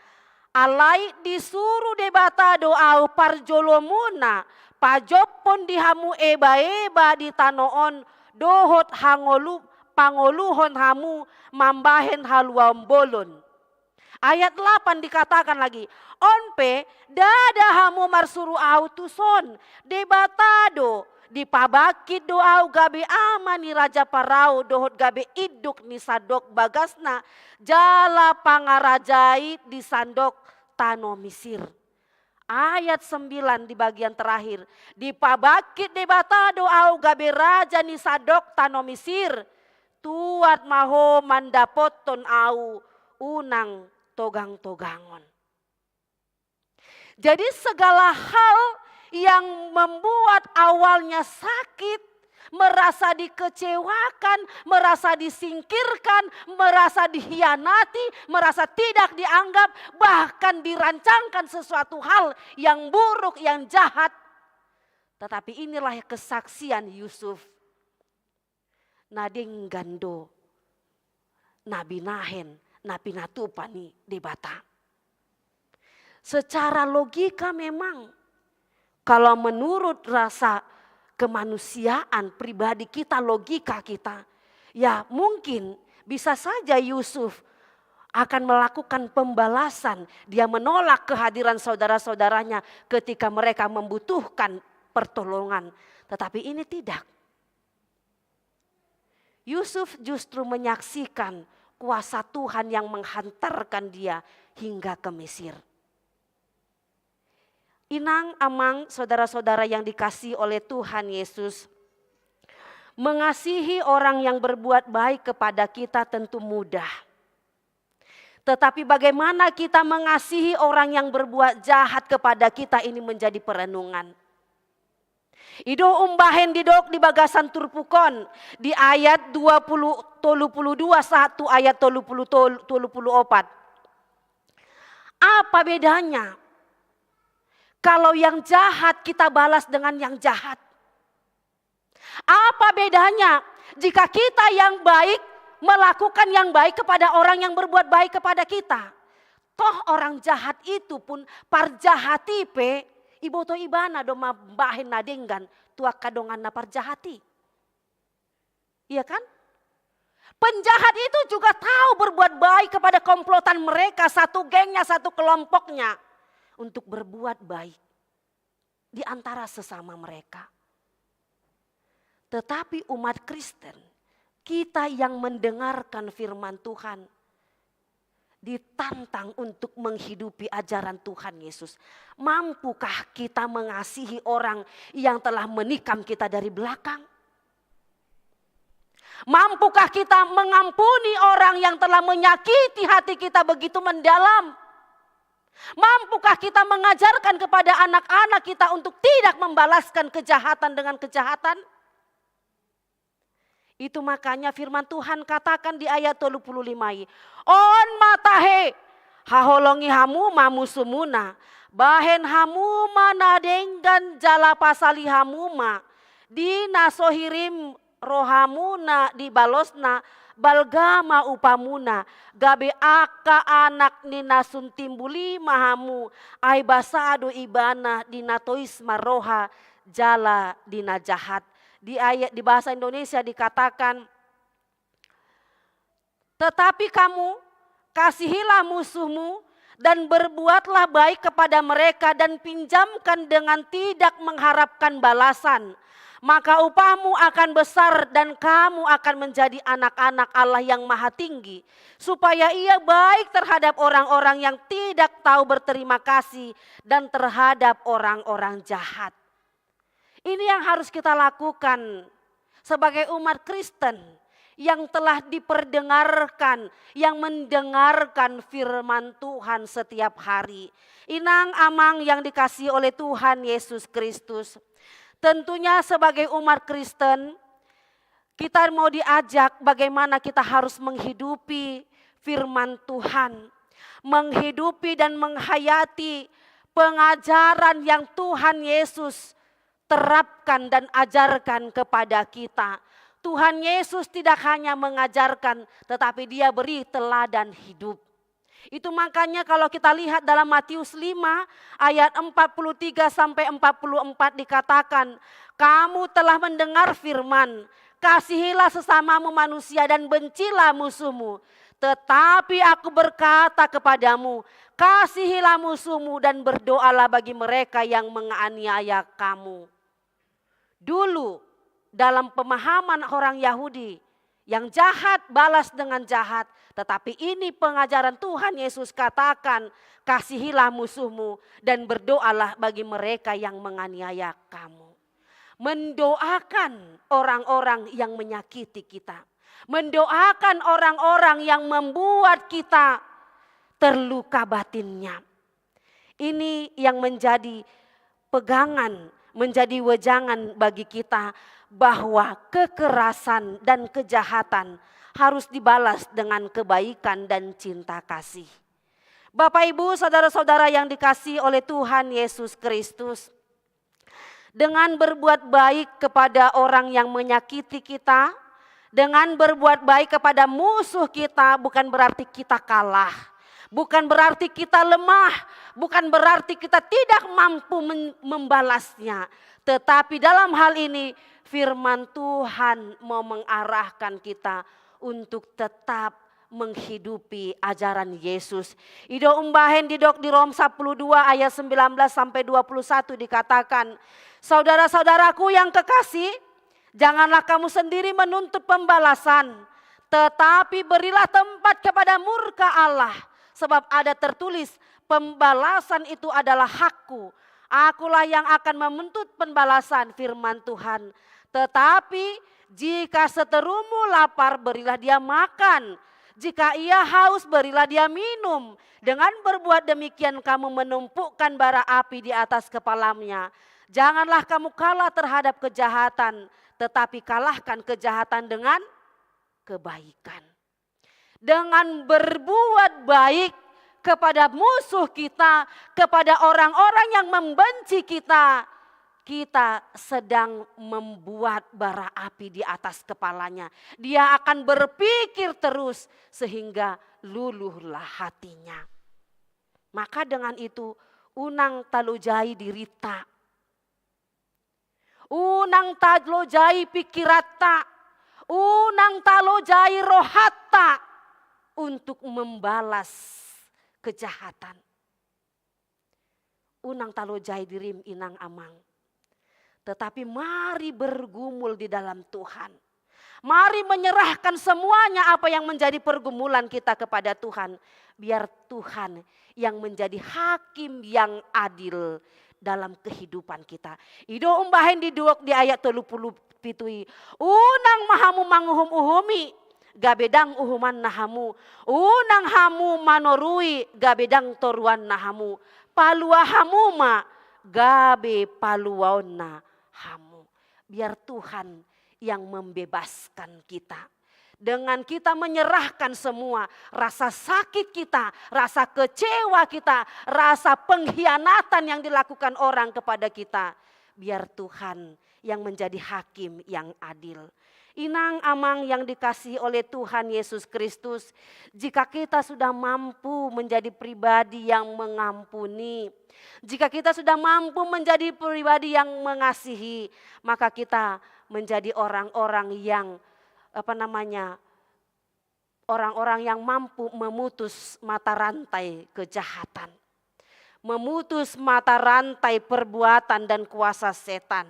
"Alai disuru Debata do ahu parjolomuna, pajophon di hamu eba-eba di tano on, dohot hangolu-, pangoluhon hamu mambahen haluaon bolon." Ayat lapan dikatakan lagi, on pe, ndada hamu marsuru ahu tuson, Debata do, dipabangkit do ahu gabe ama ni raja Parao dohot gabe induk ni sandok bagasna, jala pangarajai di sandok tano Misir. Ayat sembilan di bagian terakhir, dipabangkit Debata do ahu gabe raja ni sandok tano Misir, tuat ma ho mandapothon ahu, unang togang-togangon. Jadi segala hal yang membuat awalnya sakit, merasa dikecewakan, merasa disingkirkan, merasa dikhianati, merasa tidak dianggap, bahkan dirancangkan sesuatu hal yang buruk, yang jahat. Tetapi inilah kesaksian Yusuf. Na denggan do na binahen, na pinatupa ni Debata. Secara logika memang, kalau menurut rasa kemanusiaan pribadi kita, logika kita, ya mungkin bisa saja Yusuf akan melakukan pembalasan. Dia menolak kehadiran saudara-saudaranya ketika mereka membutuhkan pertolongan. Tetapi ini tidak. Yusuf justru menyaksikan kuasa Tuhan yang menghantarkan dia hingga ke Mesir. Inang, amang, saudara-saudara yang dikasihi oleh Tuhan Yesus, mengasihi orang yang berbuat baik kepada kita tentu mudah. Tetapi bagaimana kita mengasihi orang yang berbuat jahat kepada kita, ini menjadi perenungan. I do umbahen didok di bagasan turpuk on, di ayat dua puluh, tolu puluh dua sahat tu ayat tolu puluh tolu, tolu puluh opat. Apa bedanya kalau yang jahat kita balas dengan yang jahat? Apa bedanya jika kita yang baik melakukan yang baik kepada orang yang berbuat baik kepada kita? Toh orang jahat itu pun parjahat i pe, iboto ibana do mambahen na denggan tu angka donganna parjahat i. Iya kan? Penjahat itu juga tahu berbuat baik kepada komplotan mereka, satu gengnya, satu kelompoknya, untuk berbuat baik di antara sesama mereka. Tetapi umat Kristen, kita yang mendengarkan firman Tuhan, ditantang untuk menghidupi ajaran Tuhan Yesus. Mampukah kita mengasihi orang yang telah menikam kita dari belakang? Mampukah kita mengampuni orang yang telah menyakiti hati kita begitu mendalam? Mampukah kita mengajarkan kepada anak-anak kita untuk tidak membalaskan kejahatan dengan kejahatan? Itu makanya firman Tuhan katakan di ayat tolu puluh lima i, on ma tahe, haholongi hamu ma musumuna, bahen hamu ma na denggan jala pasali hamu ma, di na so hirim rohamuna di balosna, balga ma upamuna, gabe angka anak ni na sun timbul i ma hamu, ai basa do ibana di na tois marroha jala di na jahat. Di ayat, di bahasa Indonesia dikatakan, tetapi kamu, kasihilah musuhmu dan berbuatlah baik kepada mereka dan pinjamkan dengan tidak mengharapkan balasan. Maka upahmu akan besar dan kamu akan menjadi anak-anak Allah yang Maha Tinggi, supaya Ia baik terhadap orang-orang yang tidak tahu berterima kasih dan terhadap orang-orang jahat. Ini yang harus kita lakukan sebagai umat Kristen yang telah diperdengarkan, yang mendengarkan firman Tuhan setiap hari. Inang amang yang dikasihi oleh Tuhan Yesus Kristus, tentunya sebagai umat Kristen, kita mau diajak bagaimana kita harus menghidupi firman Tuhan, menghidupi dan menghayati pengajaran yang Tuhan Yesus terapkan dan ajarkan kepada kita. Tuhan Yesus tidak hanya mengajarkan, tetapi Dia beri teladan hidup. Itu makanya kalau kita lihat dalam Matius lima ayat empat puluh tiga sampai empat puluh empat dikatakan, kamu telah mendengar firman, kasihilah sesamamu manusia dan bencilah musuhmu. Tetapi aku berkata kepadamu, kasihilah musuhmu dan berdoalah bagi mereka yang menganiaya kamu. Dulu, dalam pemahaman orang Yahudi, yang jahat balas dengan jahat, tetapi ini pengajaran Tuhan Yesus katakan, kasihilah musuhmu dan berdoalah bagi mereka yang menganiaya kamu. Mendoakan orang-orang yang menyakiti kita. Mendoakan orang-orang yang membuat kita terluka batinnya. Ini yang menjadi pegangan, menjadi wejangan bagi kita bahwa kekerasan dan kejahatan harus dibalas dengan kebaikan dan cinta kasih. Bapak, Ibu, saudara-saudara yang dikasihi oleh Tuhan Yesus Kristus, dengan berbuat baik kepada orang yang menyakiti kita, dengan berbuat baik kepada musuh kita, bukan berarti kita kalah, bukan berarti kita lemah, bukan berarti kita tidak mampu men-, membalasnya. Tetapi dalam hal ini, firman Tuhan mau mengarahkan kita untuk tetap menghidupi ajaran Yesus. I do umbahen didok di Rom sapuluh dua ayat sembilan belas sampai dua puluh satu dikatakan, saudara-saudaraku yang kekasih, janganlah kamu sendiri menuntut pembalasan, tetapi berilah tempat kepada murka Allah, sebab ada tertulis, pembalasan itu adalah hakku. Akulah yang akan menuntut pembalasan, firman Tuhan. Tetapi jika seterumu lapar, berilah dia makan. Jika ia haus, berilah dia minum. Dengan berbuat demikian, kamu menumpukkan bara api di atas kepalanya. Janganlah kamu kalah terhadap kejahatan, tetapi kalahkan kejahatan dengan kebaikan. Dengan berbuat baik kepada musuh kita, kepada orang-orang yang membenci kita, kita sedang membuat bara api di atas kepalanya. Dia akan berpikir terus sehingga luluhlah hatinya. Maka dengan itu, unang talojai dirita. Unang talojai pikiranta, unang talojai rohanta untuk membalas kejahatan. Unang talojai dirim, inang amang. Tetapi mari bergumul di dalam Tuhan. Mari menyerahkan semuanya apa yang menjadi pergumulan kita kepada Tuhan. Biar Tuhan yang menjadi hakim yang adil dalam kehidupan kita. I do umbahen didok di ayat tolu pulu pitu i, unang ma hamu manguhum-uhumi, gabe ndang uhumanna hamu. Unang hamu manorui, gabe ndang toruanna hamu. Palua hamu ma, gabe paluaonna hamu. Biar Tuhan yang membebaskan kita. Dengan kita menyerahkan semua rasa sakit kita, rasa kecewa kita, rasa pengkhianatan yang dilakukan orang kepada kita, biar Tuhan yang menjadi hakim yang adil. Inang amang yang dikasihi oleh Tuhan Yesus Kristus, jika kita sudah mampu menjadi pribadi yang mengampuni, jika kita sudah mampu menjadi pribadi yang mengasihi, maka kita menjadi orang-orang yang, apa namanya, orang-orang yang mampu memutus mata rantai kejahatan, memutus mata rantai perbuatan dan kuasa setan.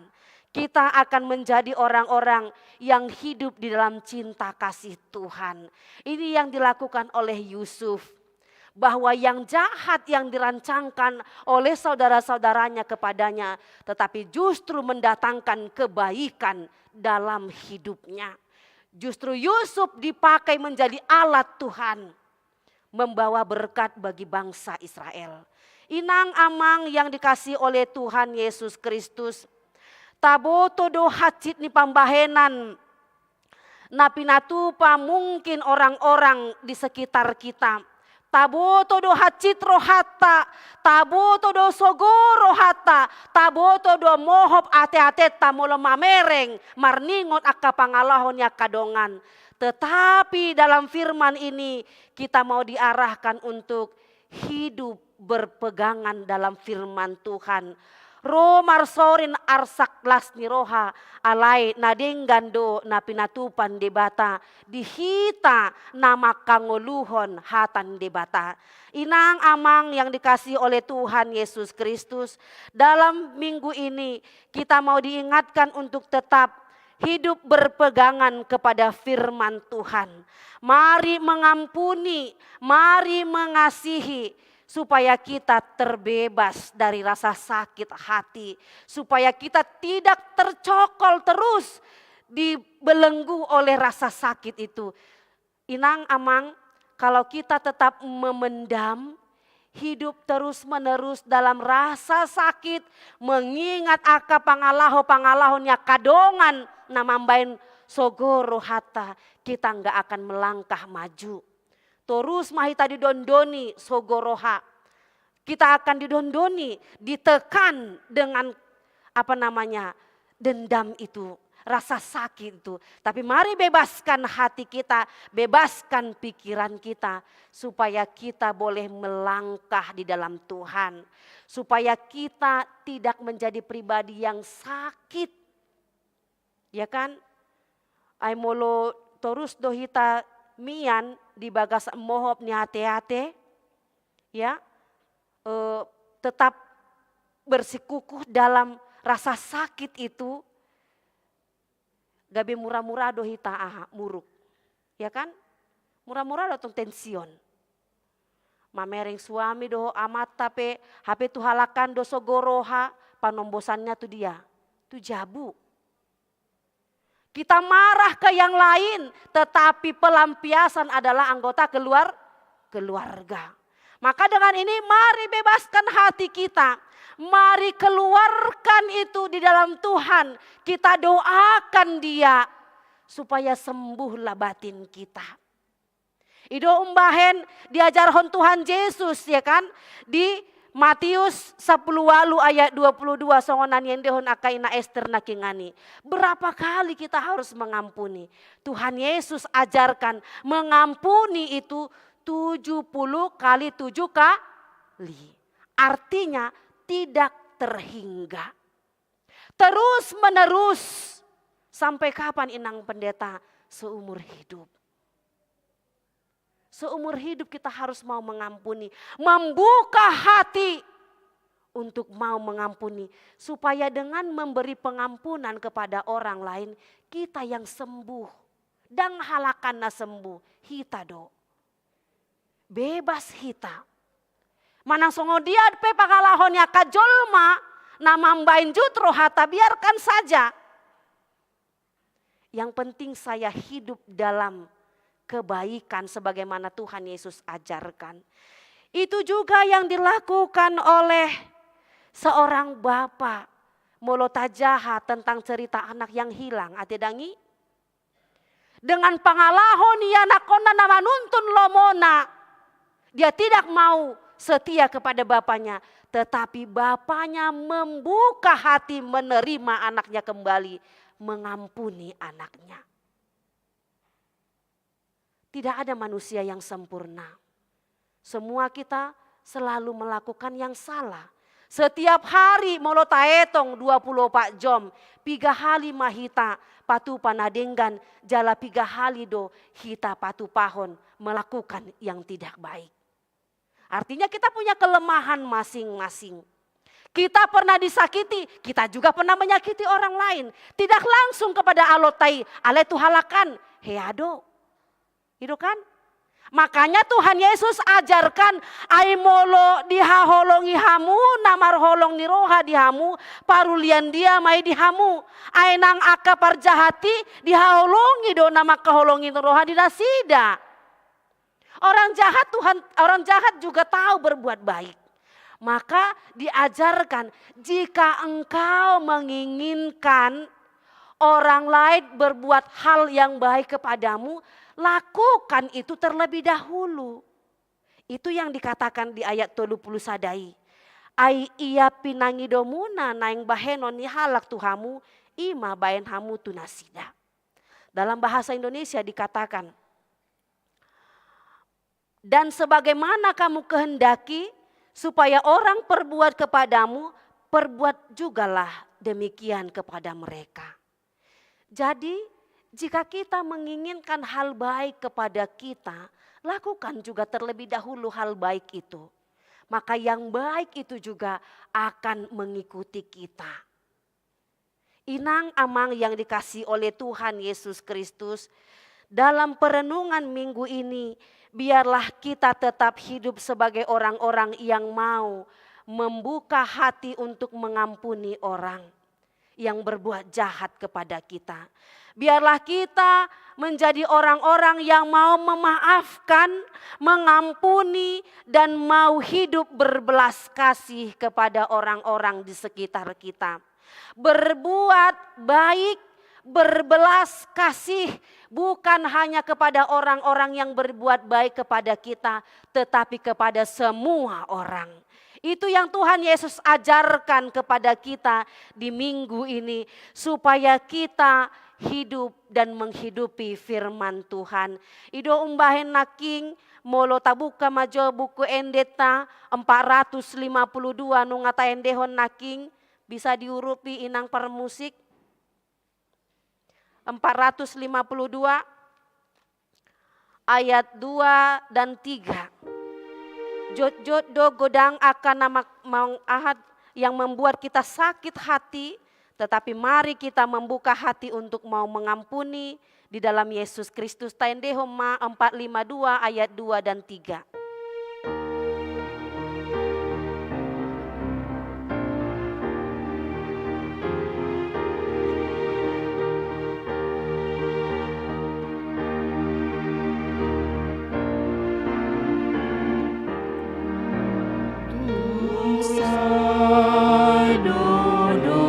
Kita akan menjadi orang-orang yang hidup di dalam cinta kasih Tuhan. Ini yang dilakukan oleh Yusuf, bahwa yang jahat yang dirancangkan oleh saudara-saudaranya kepadanya, tetapi justru mendatangkan kebaikan dalam hidupnya. Justru Yusuf dipakai menjadi alat Tuhan, membawa berkat bagi bangsa Israel. Inang amang yang dikasihi oleh Tuhan Yesus Kristus, taboto do hansit ni pambahenan na pinatupa mungkin orang-orang di sekitar kita. Taboto do hansit rohanta, taboto do sogo rohanta, taboto do mohop ate-atenta molo mamereng marningot angka pangalaho ni angka dongan. Tetapi dalam firman ini kita mau diarahkan untuk hidup berpegangan dalam firman Tuhan. Ro marsorin arsak las ni roha, alai na denggan do na pinatupa ni Debata di hita na mangkangoluhon hata ni Debata. Inang amang yang dikasihi oleh Tuhan Yesus Kristus, dalam minggu ini kita mau diingatkan untuk tetap hidup berpegangan kepada firman Tuhan. Mari mengampuni, mari mengasihi, supaya kita terbebas dari rasa sakit hati, supaya kita tidak tercokol terus, dibelenggu oleh rasa sakit itu. Inang amang, kalau kita tetap memendam, hidup terus-menerus dalam rasa sakit, mengingat angka pangalaho-pangalaho ni angka dongan na mambahen sogo rohanta, kita nggak akan melangkah maju. Torus ma hita didondoni sogo roha. Kita akan didondoni, ditekan dengan, apa namanya, dendam itu, rasa sakit itu. Tapi mari bebaskan hati kita, bebaskan pikiran kita, supaya kita boleh melangkah di dalam Tuhan, supaya kita tidak menjadi pribadi yang sakit. Ya kan? Ai molo torus do hita mian di bagasan mohop ni ateate, ya, eh, tetap bersikukuh dalam rasa sakit itu, gabe mura-mura do hita aha, muruk. Ya kan? Mura-mura do tong tension. Mamereng suami dohot amanta pe, hape tu halak an do sogo roha, panombosannya tu dia, tu jabu. Kita marah ke yang lain, tetapi pelampiasan adalah anggota keluar-, keluarga. Maka dengan ini mari bebaskan hati kita. Mari keluarkan itu di dalam Tuhan. Kita doakan dia supaya sembuhlah batin kita. I do umbahen diajarhon Tuhan Jesus, ya kan? Di Matius sampulu ualu ayat dua pulu dua, songon na niendehon angka ina Ester nangkiningan i. Berapa kali kita harus mengampuni? Tuhan Yesus ajarkan mengampuni itu tujuh puluh kali tujuh kali. Artinya tidak terhingga. Terus menerus. Sampai kapan, Inang Pendeta? Seumur hidup. Seumur hidup kita harus mau mengampuni, membuka hati untuk mau mengampuni, supaya dengan memberi pengampunan kepada orang lain, kita yang sembuh. Ndang halak an na sembuh, hita do. Bebas hita. Manang songon dia pe pangalaho ni angka jolma na mambahen jut rohanta, biarkan saja. Yang penting saya hidup dalam kebaikan sebagaimana Tuhan Yesus ajarkan. Itu juga yang dilakukan oleh seorang bapa. Molo tajaha tentang cerita anak yang hilang, ate dang i? Dengan pangalaho ni anakkonna na manuntun lomona, dia tidak mau setia kepada bapaknya, tetapi bapaknya membuka hati menerima anaknya kembali, mengampuni anaknya. Tidak ada manusia yang sempurna. Semua kita selalu melakukan yang salah. Setiap hari molo taetong dua pulu opat jom, piga hali ma hita patupa na denggan, jala piga hali do hita patupahon melakukan yang tidak baik. Artinya kita punya kelemahan masing-masing. Kita pernah disakiti, kita juga pernah menyakiti orang lain. Tidak langsung kepada alonta i, alai tu halak an, hea do. I do kan? Makanya Tuhan Yesus ajarkan, ai molo dihaholongi hamu na marholong ni roha di hamu, parulian dia ma i di hamu. Ai nang angka parjahat i dihaholongi do na mangkaholongi roha di nasida. Orang jahat Tuhan, orang jahat juga tahu berbuat baik. Maka diajarkan, jika engkau menginginkan orang lain berbuat hal yang baik kepadamu, lakukan itu terlebih dahulu. Itu yang dikatakan di ayat tolu pulu sada i. Ai ia pinangidomuna naeng bahenon ni halak tu hamu, i ma baen hamu tu nasida. Dalam bahasa Indonesia dikatakan, dan sebagaimana kamu kehendaki supaya orang perbuat kepadamu, perbuat jugalah demikian kepada mereka. Jadi, jika kita menginginkan hal baik kepada kita, lakukan juga terlebih dahulu hal baik itu. Maka yang baik itu juga akan mengikuti kita. Inang amang yang dikasihi oleh Tuhan Yesus Kristus, dalam perenungan minggu ini, biarlah kita tetap hidup sebagai orang-orang yang mau membuka hati untuk mengampuni orang yang berbuat jahat kepada kita. Biarlah kita menjadi orang-orang yang mau memaafkan, mengampuni, dan mau hidup berbelas kasih kepada orang-orang di sekitar kita. Berbuat baik, berbelas kasih, bukan hanya kepada orang-orang yang berbuat baik kepada kita, tetapi kepada semua orang. Itu yang Tuhan Yesus ajarkan kepada kita di minggu ini, supaya kita hidup dan menghidupi firman Tuhan. I do umbahen nangkin, molo tabuka ma jo buku endenta empat ratus lima puluh dua, nunga taendehon nangkin, bisa diurupi inang parmusik. Empat ratus lima puluh dua, ayat dua dan tiga. Jotjot do godang angka na mak-, mang-, aha, yang membuat kita sakit hati, tetapi mari kita membuka hati untuk mau mengampuni di dalam Yesus Kristus. Taendehon ma empat lima dua ayat dua dan tiga. Ayat tolu.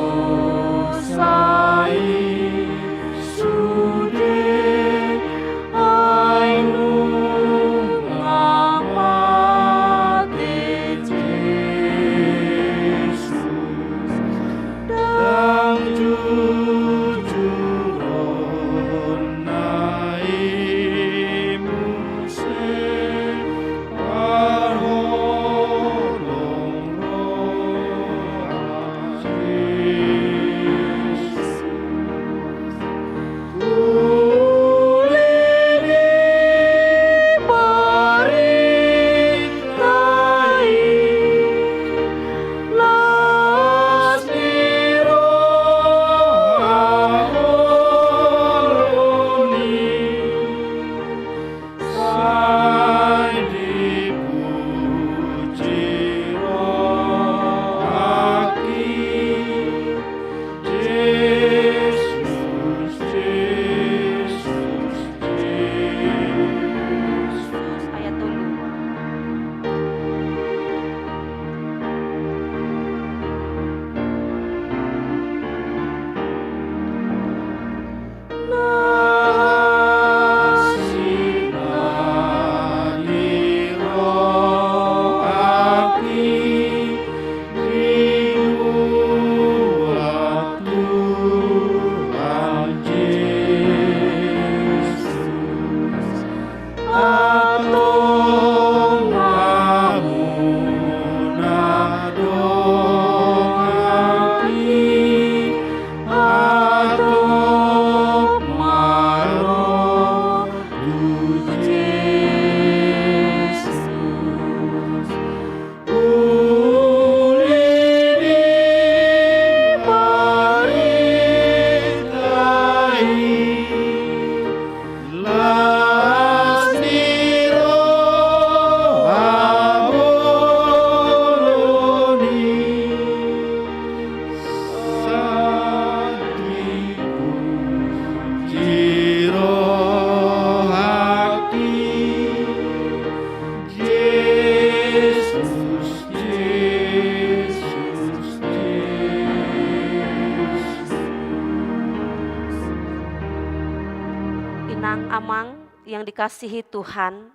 Inang amang yang dikasihi Tuhan,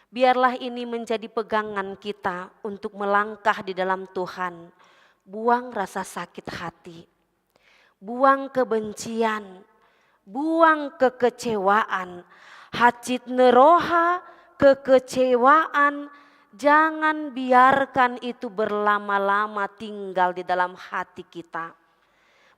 biarlah ini menjadi pegangan kita untuk melangkah di dalam Tuhan. Buang rasa sakit hati. Buang kebencian, buang kekecewaan, hansit ni roha, kekecewaan, Jangan biarkan itu berlama-lama tinggal di dalam hati kita.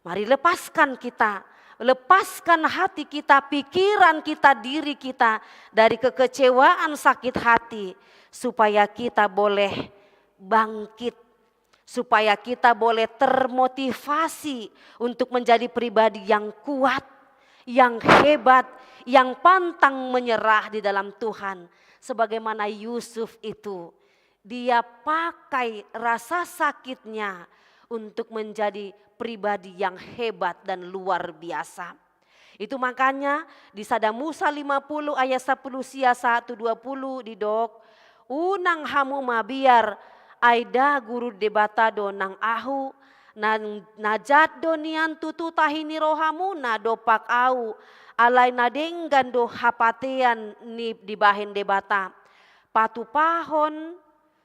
Mari lepaskan kita, lepaskan hati kita, pikiran kita, diri kita dari kekecewaan, sakit hati, supaya kita boleh bangkit, supaya kita boleh termotivasi untuk menjadi pribadi yang kuat, yang hebat, yang pantang menyerah di dalam Tuhan. Sebagaimana Yusuf itu, dia pakai rasa sakitnya untuk menjadi pribadi yang hebat dan luar biasa. Itu makanya di Sada Musa lima puluh ayat sapuluh sia sahat tu dua puluh didok, "Unang hamu mabiar, ai nda guru Debata do nang ahu, na, na jat do nian tutu tahi ni rohamuna dompak ahu, alai na denggan do hapatean ni dibahen Debata. Patupahon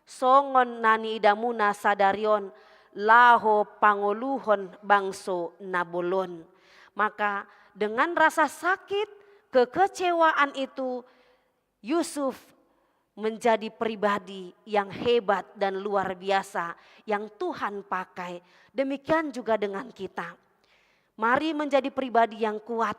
songon na niidamuna sadari on, laho pangoluhon bangso na bolon." Maka dengan rasa sakit, kekecewaan itu, Yusuf menjadi pribadi yang hebat dan luar biasa yang Tuhan pakai. Demikian juga dengan kita. Mari menjadi pribadi yang kuat.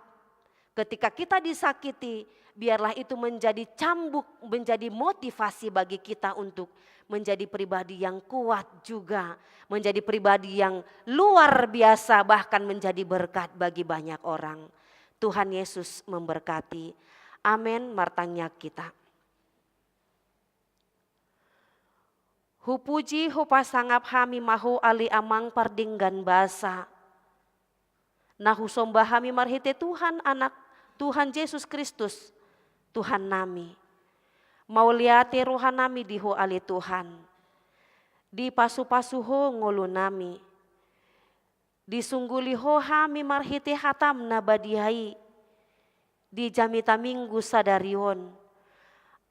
Ketika kita disakiti, biarlah itu menjadi cambuk, menjadi motivasi bagi kita untuk menjadi pribadi yang kuat juga, menjadi pribadi yang luar biasa, bahkan menjadi berkat bagi banyak orang. Tuhan Yesus memberkati. Amen. Martangiang hita. Hupuji, hupasangap hami ma Ho ale Amang pardenggan basa. Na husomba hami marhite Tuhan Anak, Tuhan Jesus Kristus, Tuhan nami. Mauliate roha nami di Ho ale Tuhan. Dipasu-pasu Ho ngolu nami. Disungguli Ho hami marhite hatam na badia i di jamita Minggu sadari on.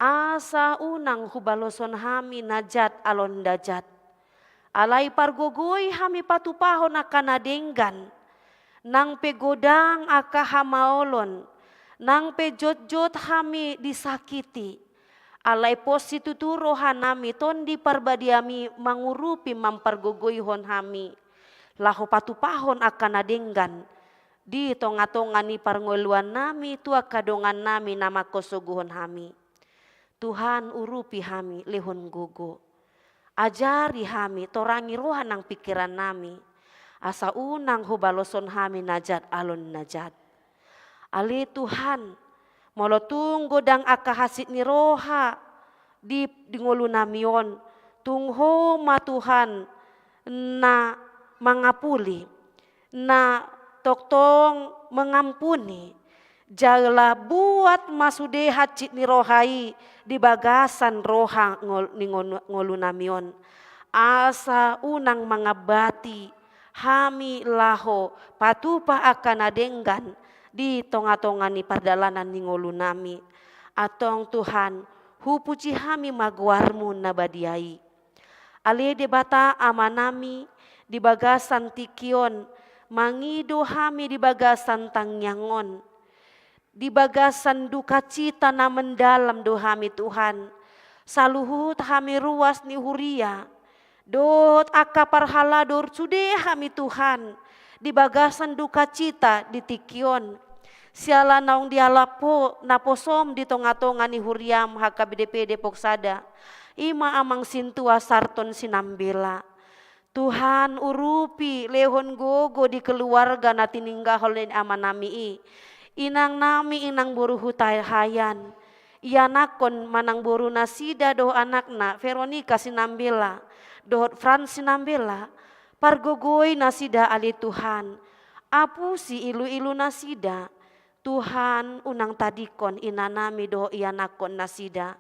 Asa unang hubaloshon hami na jat alon na jat. Alai pargogoi hami patupahon angka na denggan. Nang pe godang angka hamaolon. Nang pe jotjot hami disakiti. Alai pos situtu roha nami Tondi Parbadiami mangurupi mampargogoihon hami. Laho patupahon angka na denggan. Di tonga-tonga ni parngoluan nami, tu angka dongan nami na mangkosoguhon hami. Tuhan, urupi hami, lehon gogo. Ajari hami, torangi roha nang pingkiran nami. Asa unang hubaloshon hami na jat alon na jat. Ale Tuhan, molo tung godang angka hansit ni roha di, di ngolu nami on, tung Ho ma Tuhan na mangapuli, na tongtong mangampuni, jala buat ma sude hansit ni roha i di bagasan roha ngol-, ni ngolu, ngolu nami on. Asa unang mangambati hami laho patupa angka na denggan di tonga-tonga ni pardalanan ni ngolu nami. Antong Tuhan, hupuji hami ma goarmu na badia i. Ale Debata Ama nami, di bagasan tingki on, mangido hami di bagasan tangiang on. Di bagasan dukacita na mendalam do hami Tuhan. Saluhut hami ruas ni huria. Dohot angka parhalado sude hami Tuhan. Di bagasan dukacita di tingki on. Siala naung dialap Ho naposom di tonga-tonga ni huriam H K B P Depok Sada. I ma Amang Sintua Sarton Sinambela. Tuhan, urupi, lehon gogo di keluarga na tininggalhon ni ama nami i. Inang nami, inang boru Hutahaean. Ianakhon manang boru nasida dohot anakna Veronica Sinambela dohot Frans Sinambela. Pargogoi nasida ale Tuhan. Apusi ilu-ilu nasida. Tuhan, unang tadingkon ina nami dohot ianakhon nasida.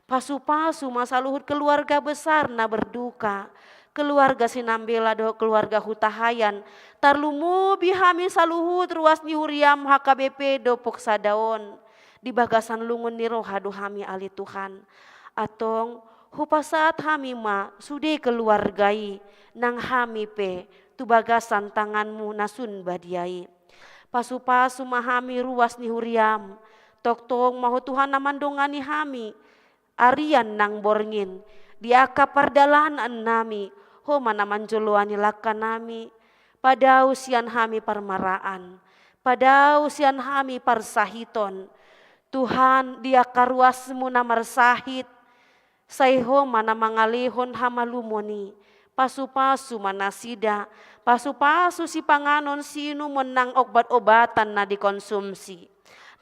Pasu-pasu ma saluhut keluarga besar na berduka, keluarga Sinambela dohot keluarga Hutahaean, tarlumobi hami saluhut ruas ni huriam H K B P Depok Sada on. Di bagasan lungun ni roha do hami ale Tuhan. Antong, hupasahat hami ma sude keluarga i, nang hami pe tu bagasan tanganmu na sun badia i. Pasu-pasu ma hami ruas ni huriam. Tongtong ma Ho Tuhan na mandongani hami. Arian nang borngin. Di angka pardalanan nami, Ho ma na manjoloani langka nami, padao sian hami parmaraan, padao sian hami parsahiton. Tuhan, di angka ruasmu na marsahit, sai Ho ma na mangalehon hamalumon i, pasu-pasu ma nasida, pasu-pasu sipanganon siinumon nang obat-obatan na dikonsumsi.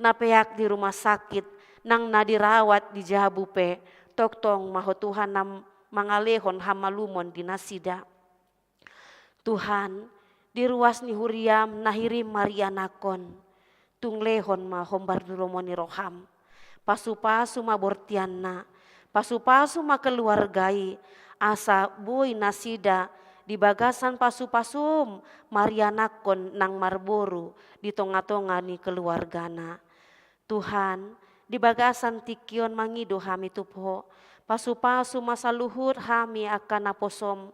Na peak di rumah sakit, nang na dirawat di jabu pe, tongtong ma Ho Tuhan na mangalehon hamalumon di nasida. Tuhan, di ruas ni huriam na hirim marianakkon, tung lehon ma hombar tu lomo ni roham. Pasu-pasu ma bortianna, pasu-pasu ma keluarga i, asa boi nasida di bagasan pasu-pasum marianakkon nang marboru di tonga-tonga ni keluargana. Tuhan, di bagasan tingki on mangido hami tu Ho, pasu-pasu ma saluhut hami angka naposom.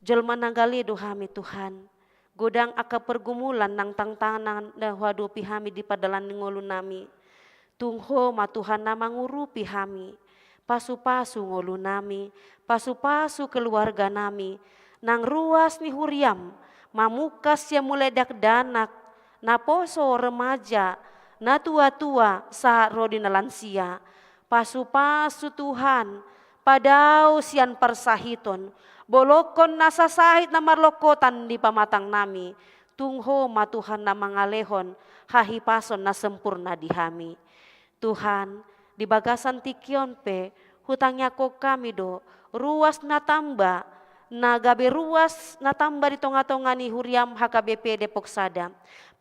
Jolma na gale do hami Tuhan, godang angka pergumulan nang tantangan na huadopi hami di pardalanan ni ngolu nami. Tung Ho ma Tuhan na mangurupi hami, pasu-pasu ngolu nami, pasu-pasu keluarga nami, nang ruas ni huriam, mamungka sian mulai dakdanak, naposo, remaja, natua-tua, sahat ro di na lansia. Pasu-pasu Tuhan, padao sian parsahiton, bolongkon nasa sahit na marlongkotan di pamatang nami, tung Ho ma Tuhan na mangalehon hahipason na sempurna di hami. Tuhan, di bagasan tingki on pe, hutangiangkon hami do, ruas na tamba, na gabe ruas na tamba di tonga-tonga ni huriam H K B P Depok Sada.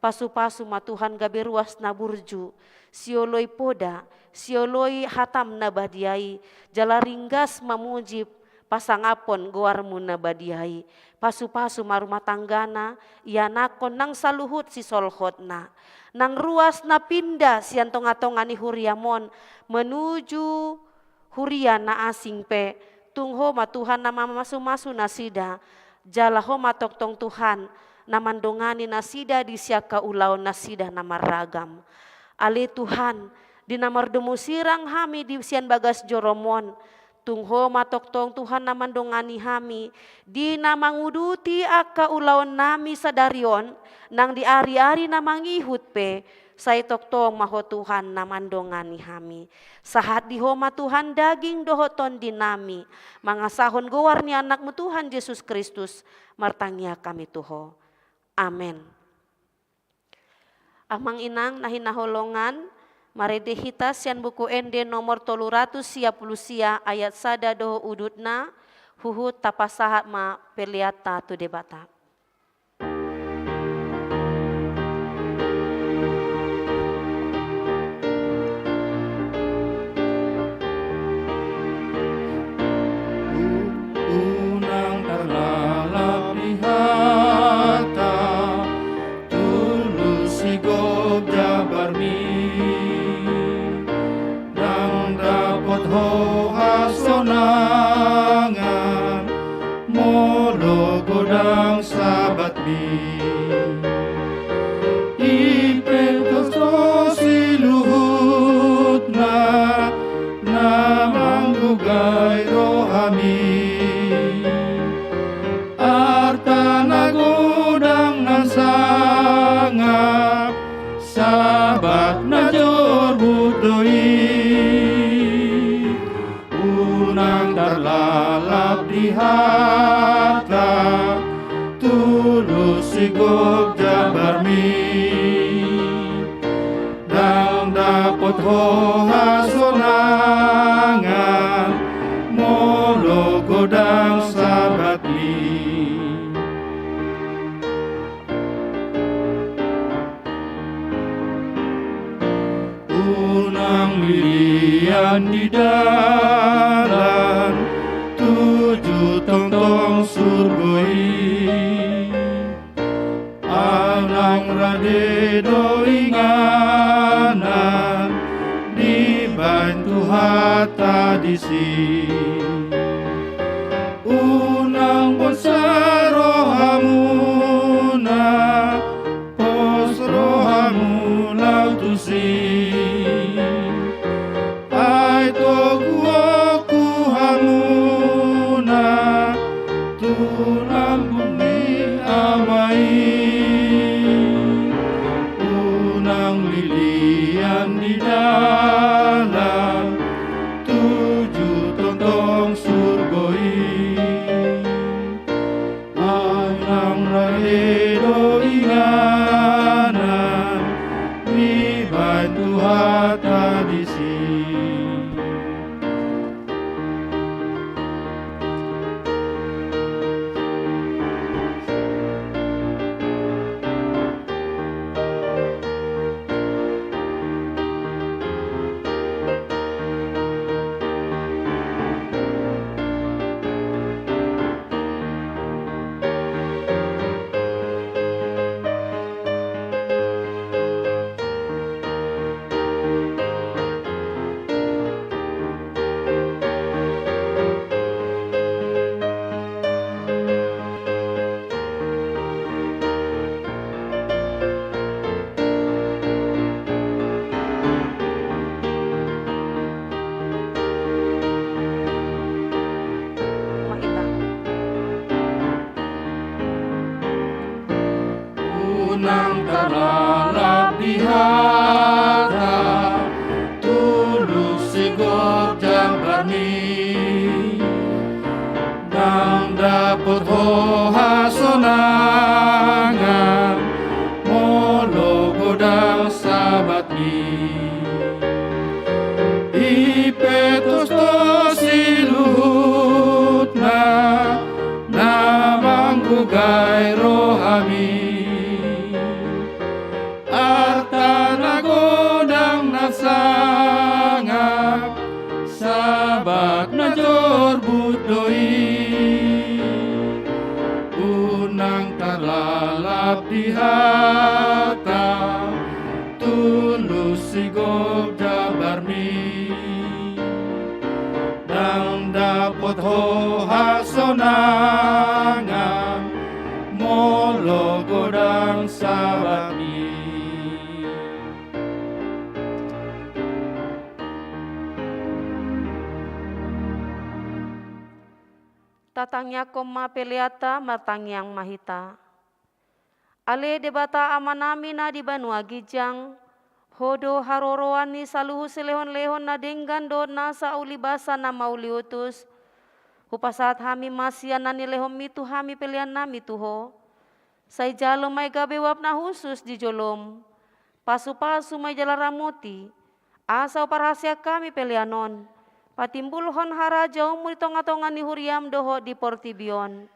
Pasu-pasu ma Tuhan gabe ruas na burju, sioloi poda, sioloi hatam na badia i, jala ringgas mamuji pasangaphon goarmu na badia i. Pasu-pasu ma rumah tanggana, ianakhon nang saluhut sisolhotna. Nang ruas na pinda sian tonga-tonga ni huriam on, menuju huria na asing pe, tung Ho ma Tuhan na mamasu-masu nasida, jala Ho ma tongtong Tuhan, na mandongani nasida di siangka ulaon nasida na marragam. Ale Tuhan, di na mardomu sirang hami di sian bagas jorom on, tung Ho ma tongtong Tuhan na mandongani hami, di na manguduti angka ulaon nami sadari on, nang di ari-ari na mangihut pe, sai tongtong ma Ho Tuhan na mandongani hami. Sahat di Ho ma Tuhan daging dohot tondi nami, mangasahon goar ni Anakmu Tuhan Jesus Kristus, martangiang hami tu Ho. Amen. Amang inang na hinaholongan, marende hita sian Buku Ende nomor tolu ratus sia pulu sia ayat sada dohot udutna, huhut tapasahat ma peleanta tu Debata. Unang tarlalap di hata, tulus sigop jambarmi, ndang dapot ho hasonangan, molo godang sabatmi. I pe tontu siluhutna, na manggogai rohami. Arta na godang na sangap, sabat na jorbut do i. Unang tarlalap di hata, tulus sigop jambarmi, ndang dapot ho hasonangan, molo godang sabatmi. Unang lilian di dalan, tuju tongtong surgo i. Unang rade do inganan, dibaen Tuhanta disi. Unang bonsa rohamuna, pos rohamu laho tusi. Ai toguonku hamu Jambarmi, ndang dapot ho hasonangan, molo godang sabatmi. I pe tos do siluhutna, na manggogai rohami. Arta na godang na sangap, sabat na jorbut do i. Unang tarlalap di hata, tulus sigop jambarmi. Ndang dapot ho hasonangan, molo godang sabatmi. Tatangiangkon ma peleanta, martangiang ma hita. Ale Debata Amanami na di banua ginjang, Ho do haroroan ni saluhut silehonlehon na denggan dohot nasa ulibasa na mauliutus. Hupasahat hami ma sian na nilehonmi tu hami peleannami tu Ho. Sai jalo ma i gabe uap na hushus di jolom. Pasupasu ma i jala ramoti, asa huparhaseang hami pelean on patimbulhon harajaonmu di tongatonga ni huriam dohot di portibi on.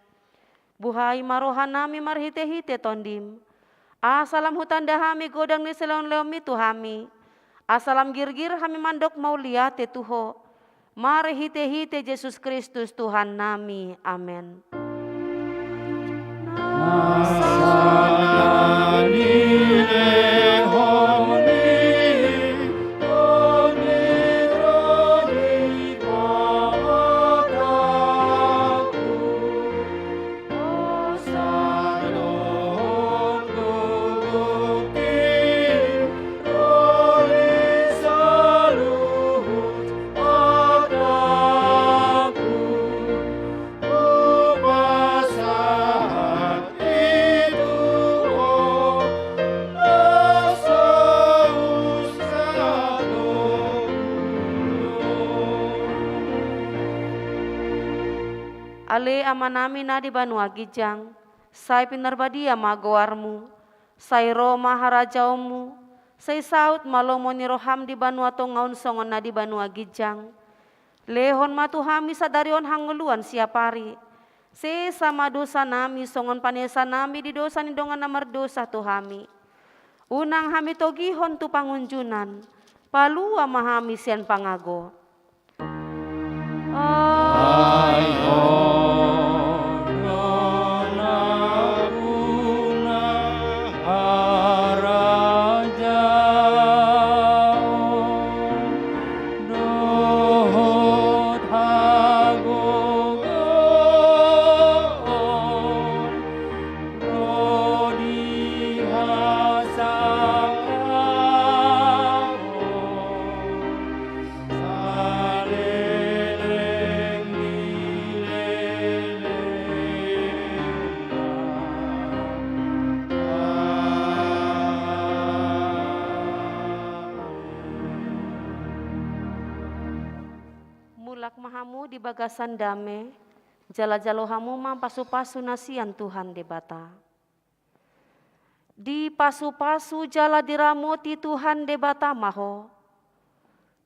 Buhai ma rohanami marhitehite Tondim, asa lam hutanda hami godang ni silehonlehonmi tu hami, asa lam girgir hami mandok mauliate tu Ho, marhitehite Jesus Kristus Tuhannami. Amen. Ale Amanami na di banua ginjang, sai pinarbadia ma goarmu, sai ro ma harajaonmu, sai saut ma lomo ni roham di banua tonga on songon na di banua ginjang. Lehon ma tu hami sadari on hangoluan siapari. Sesa ma dosanami songon panesanami di dosa ni dongan na mardosa tu hami. Unang hami togihon tu pangunjunan, palua ma hami sian pangago. Ai Ho do nampuna harajaon dohot hagogoon ro di hasangapon. Mulak ma hamu di bagasan dame, jala jalo hamu ma pasupasu na sian Tuhan Debata. Dipasupasu jala diramoti Tuhan Debata ma ho.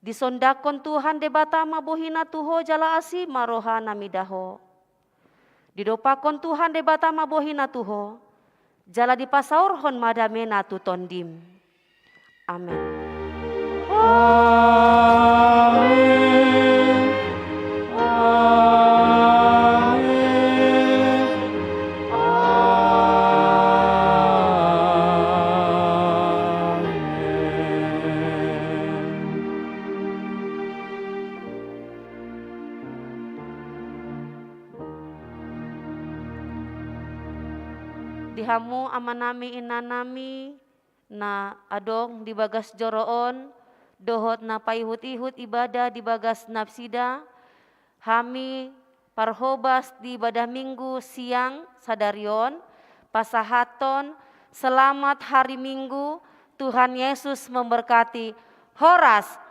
Disondangkon Tuhan Debata ma bohina tu ho jala asi ma rohana mida ho. Didompakkon Tuhan Debata ma bohina tu ho, jala dipasaorhon ma damena tu tondim. Amen. Amen. Amen. Amen. Di hamu amanami, inanami, na adong di bagas joro on, dohot na paihut-ihut ibadah di bagas nasida, hami parhobas di ibadah Minggu siang sadari on, pasahathon selamat hari Minggu, Tuhan Yesus memberkati. Horas.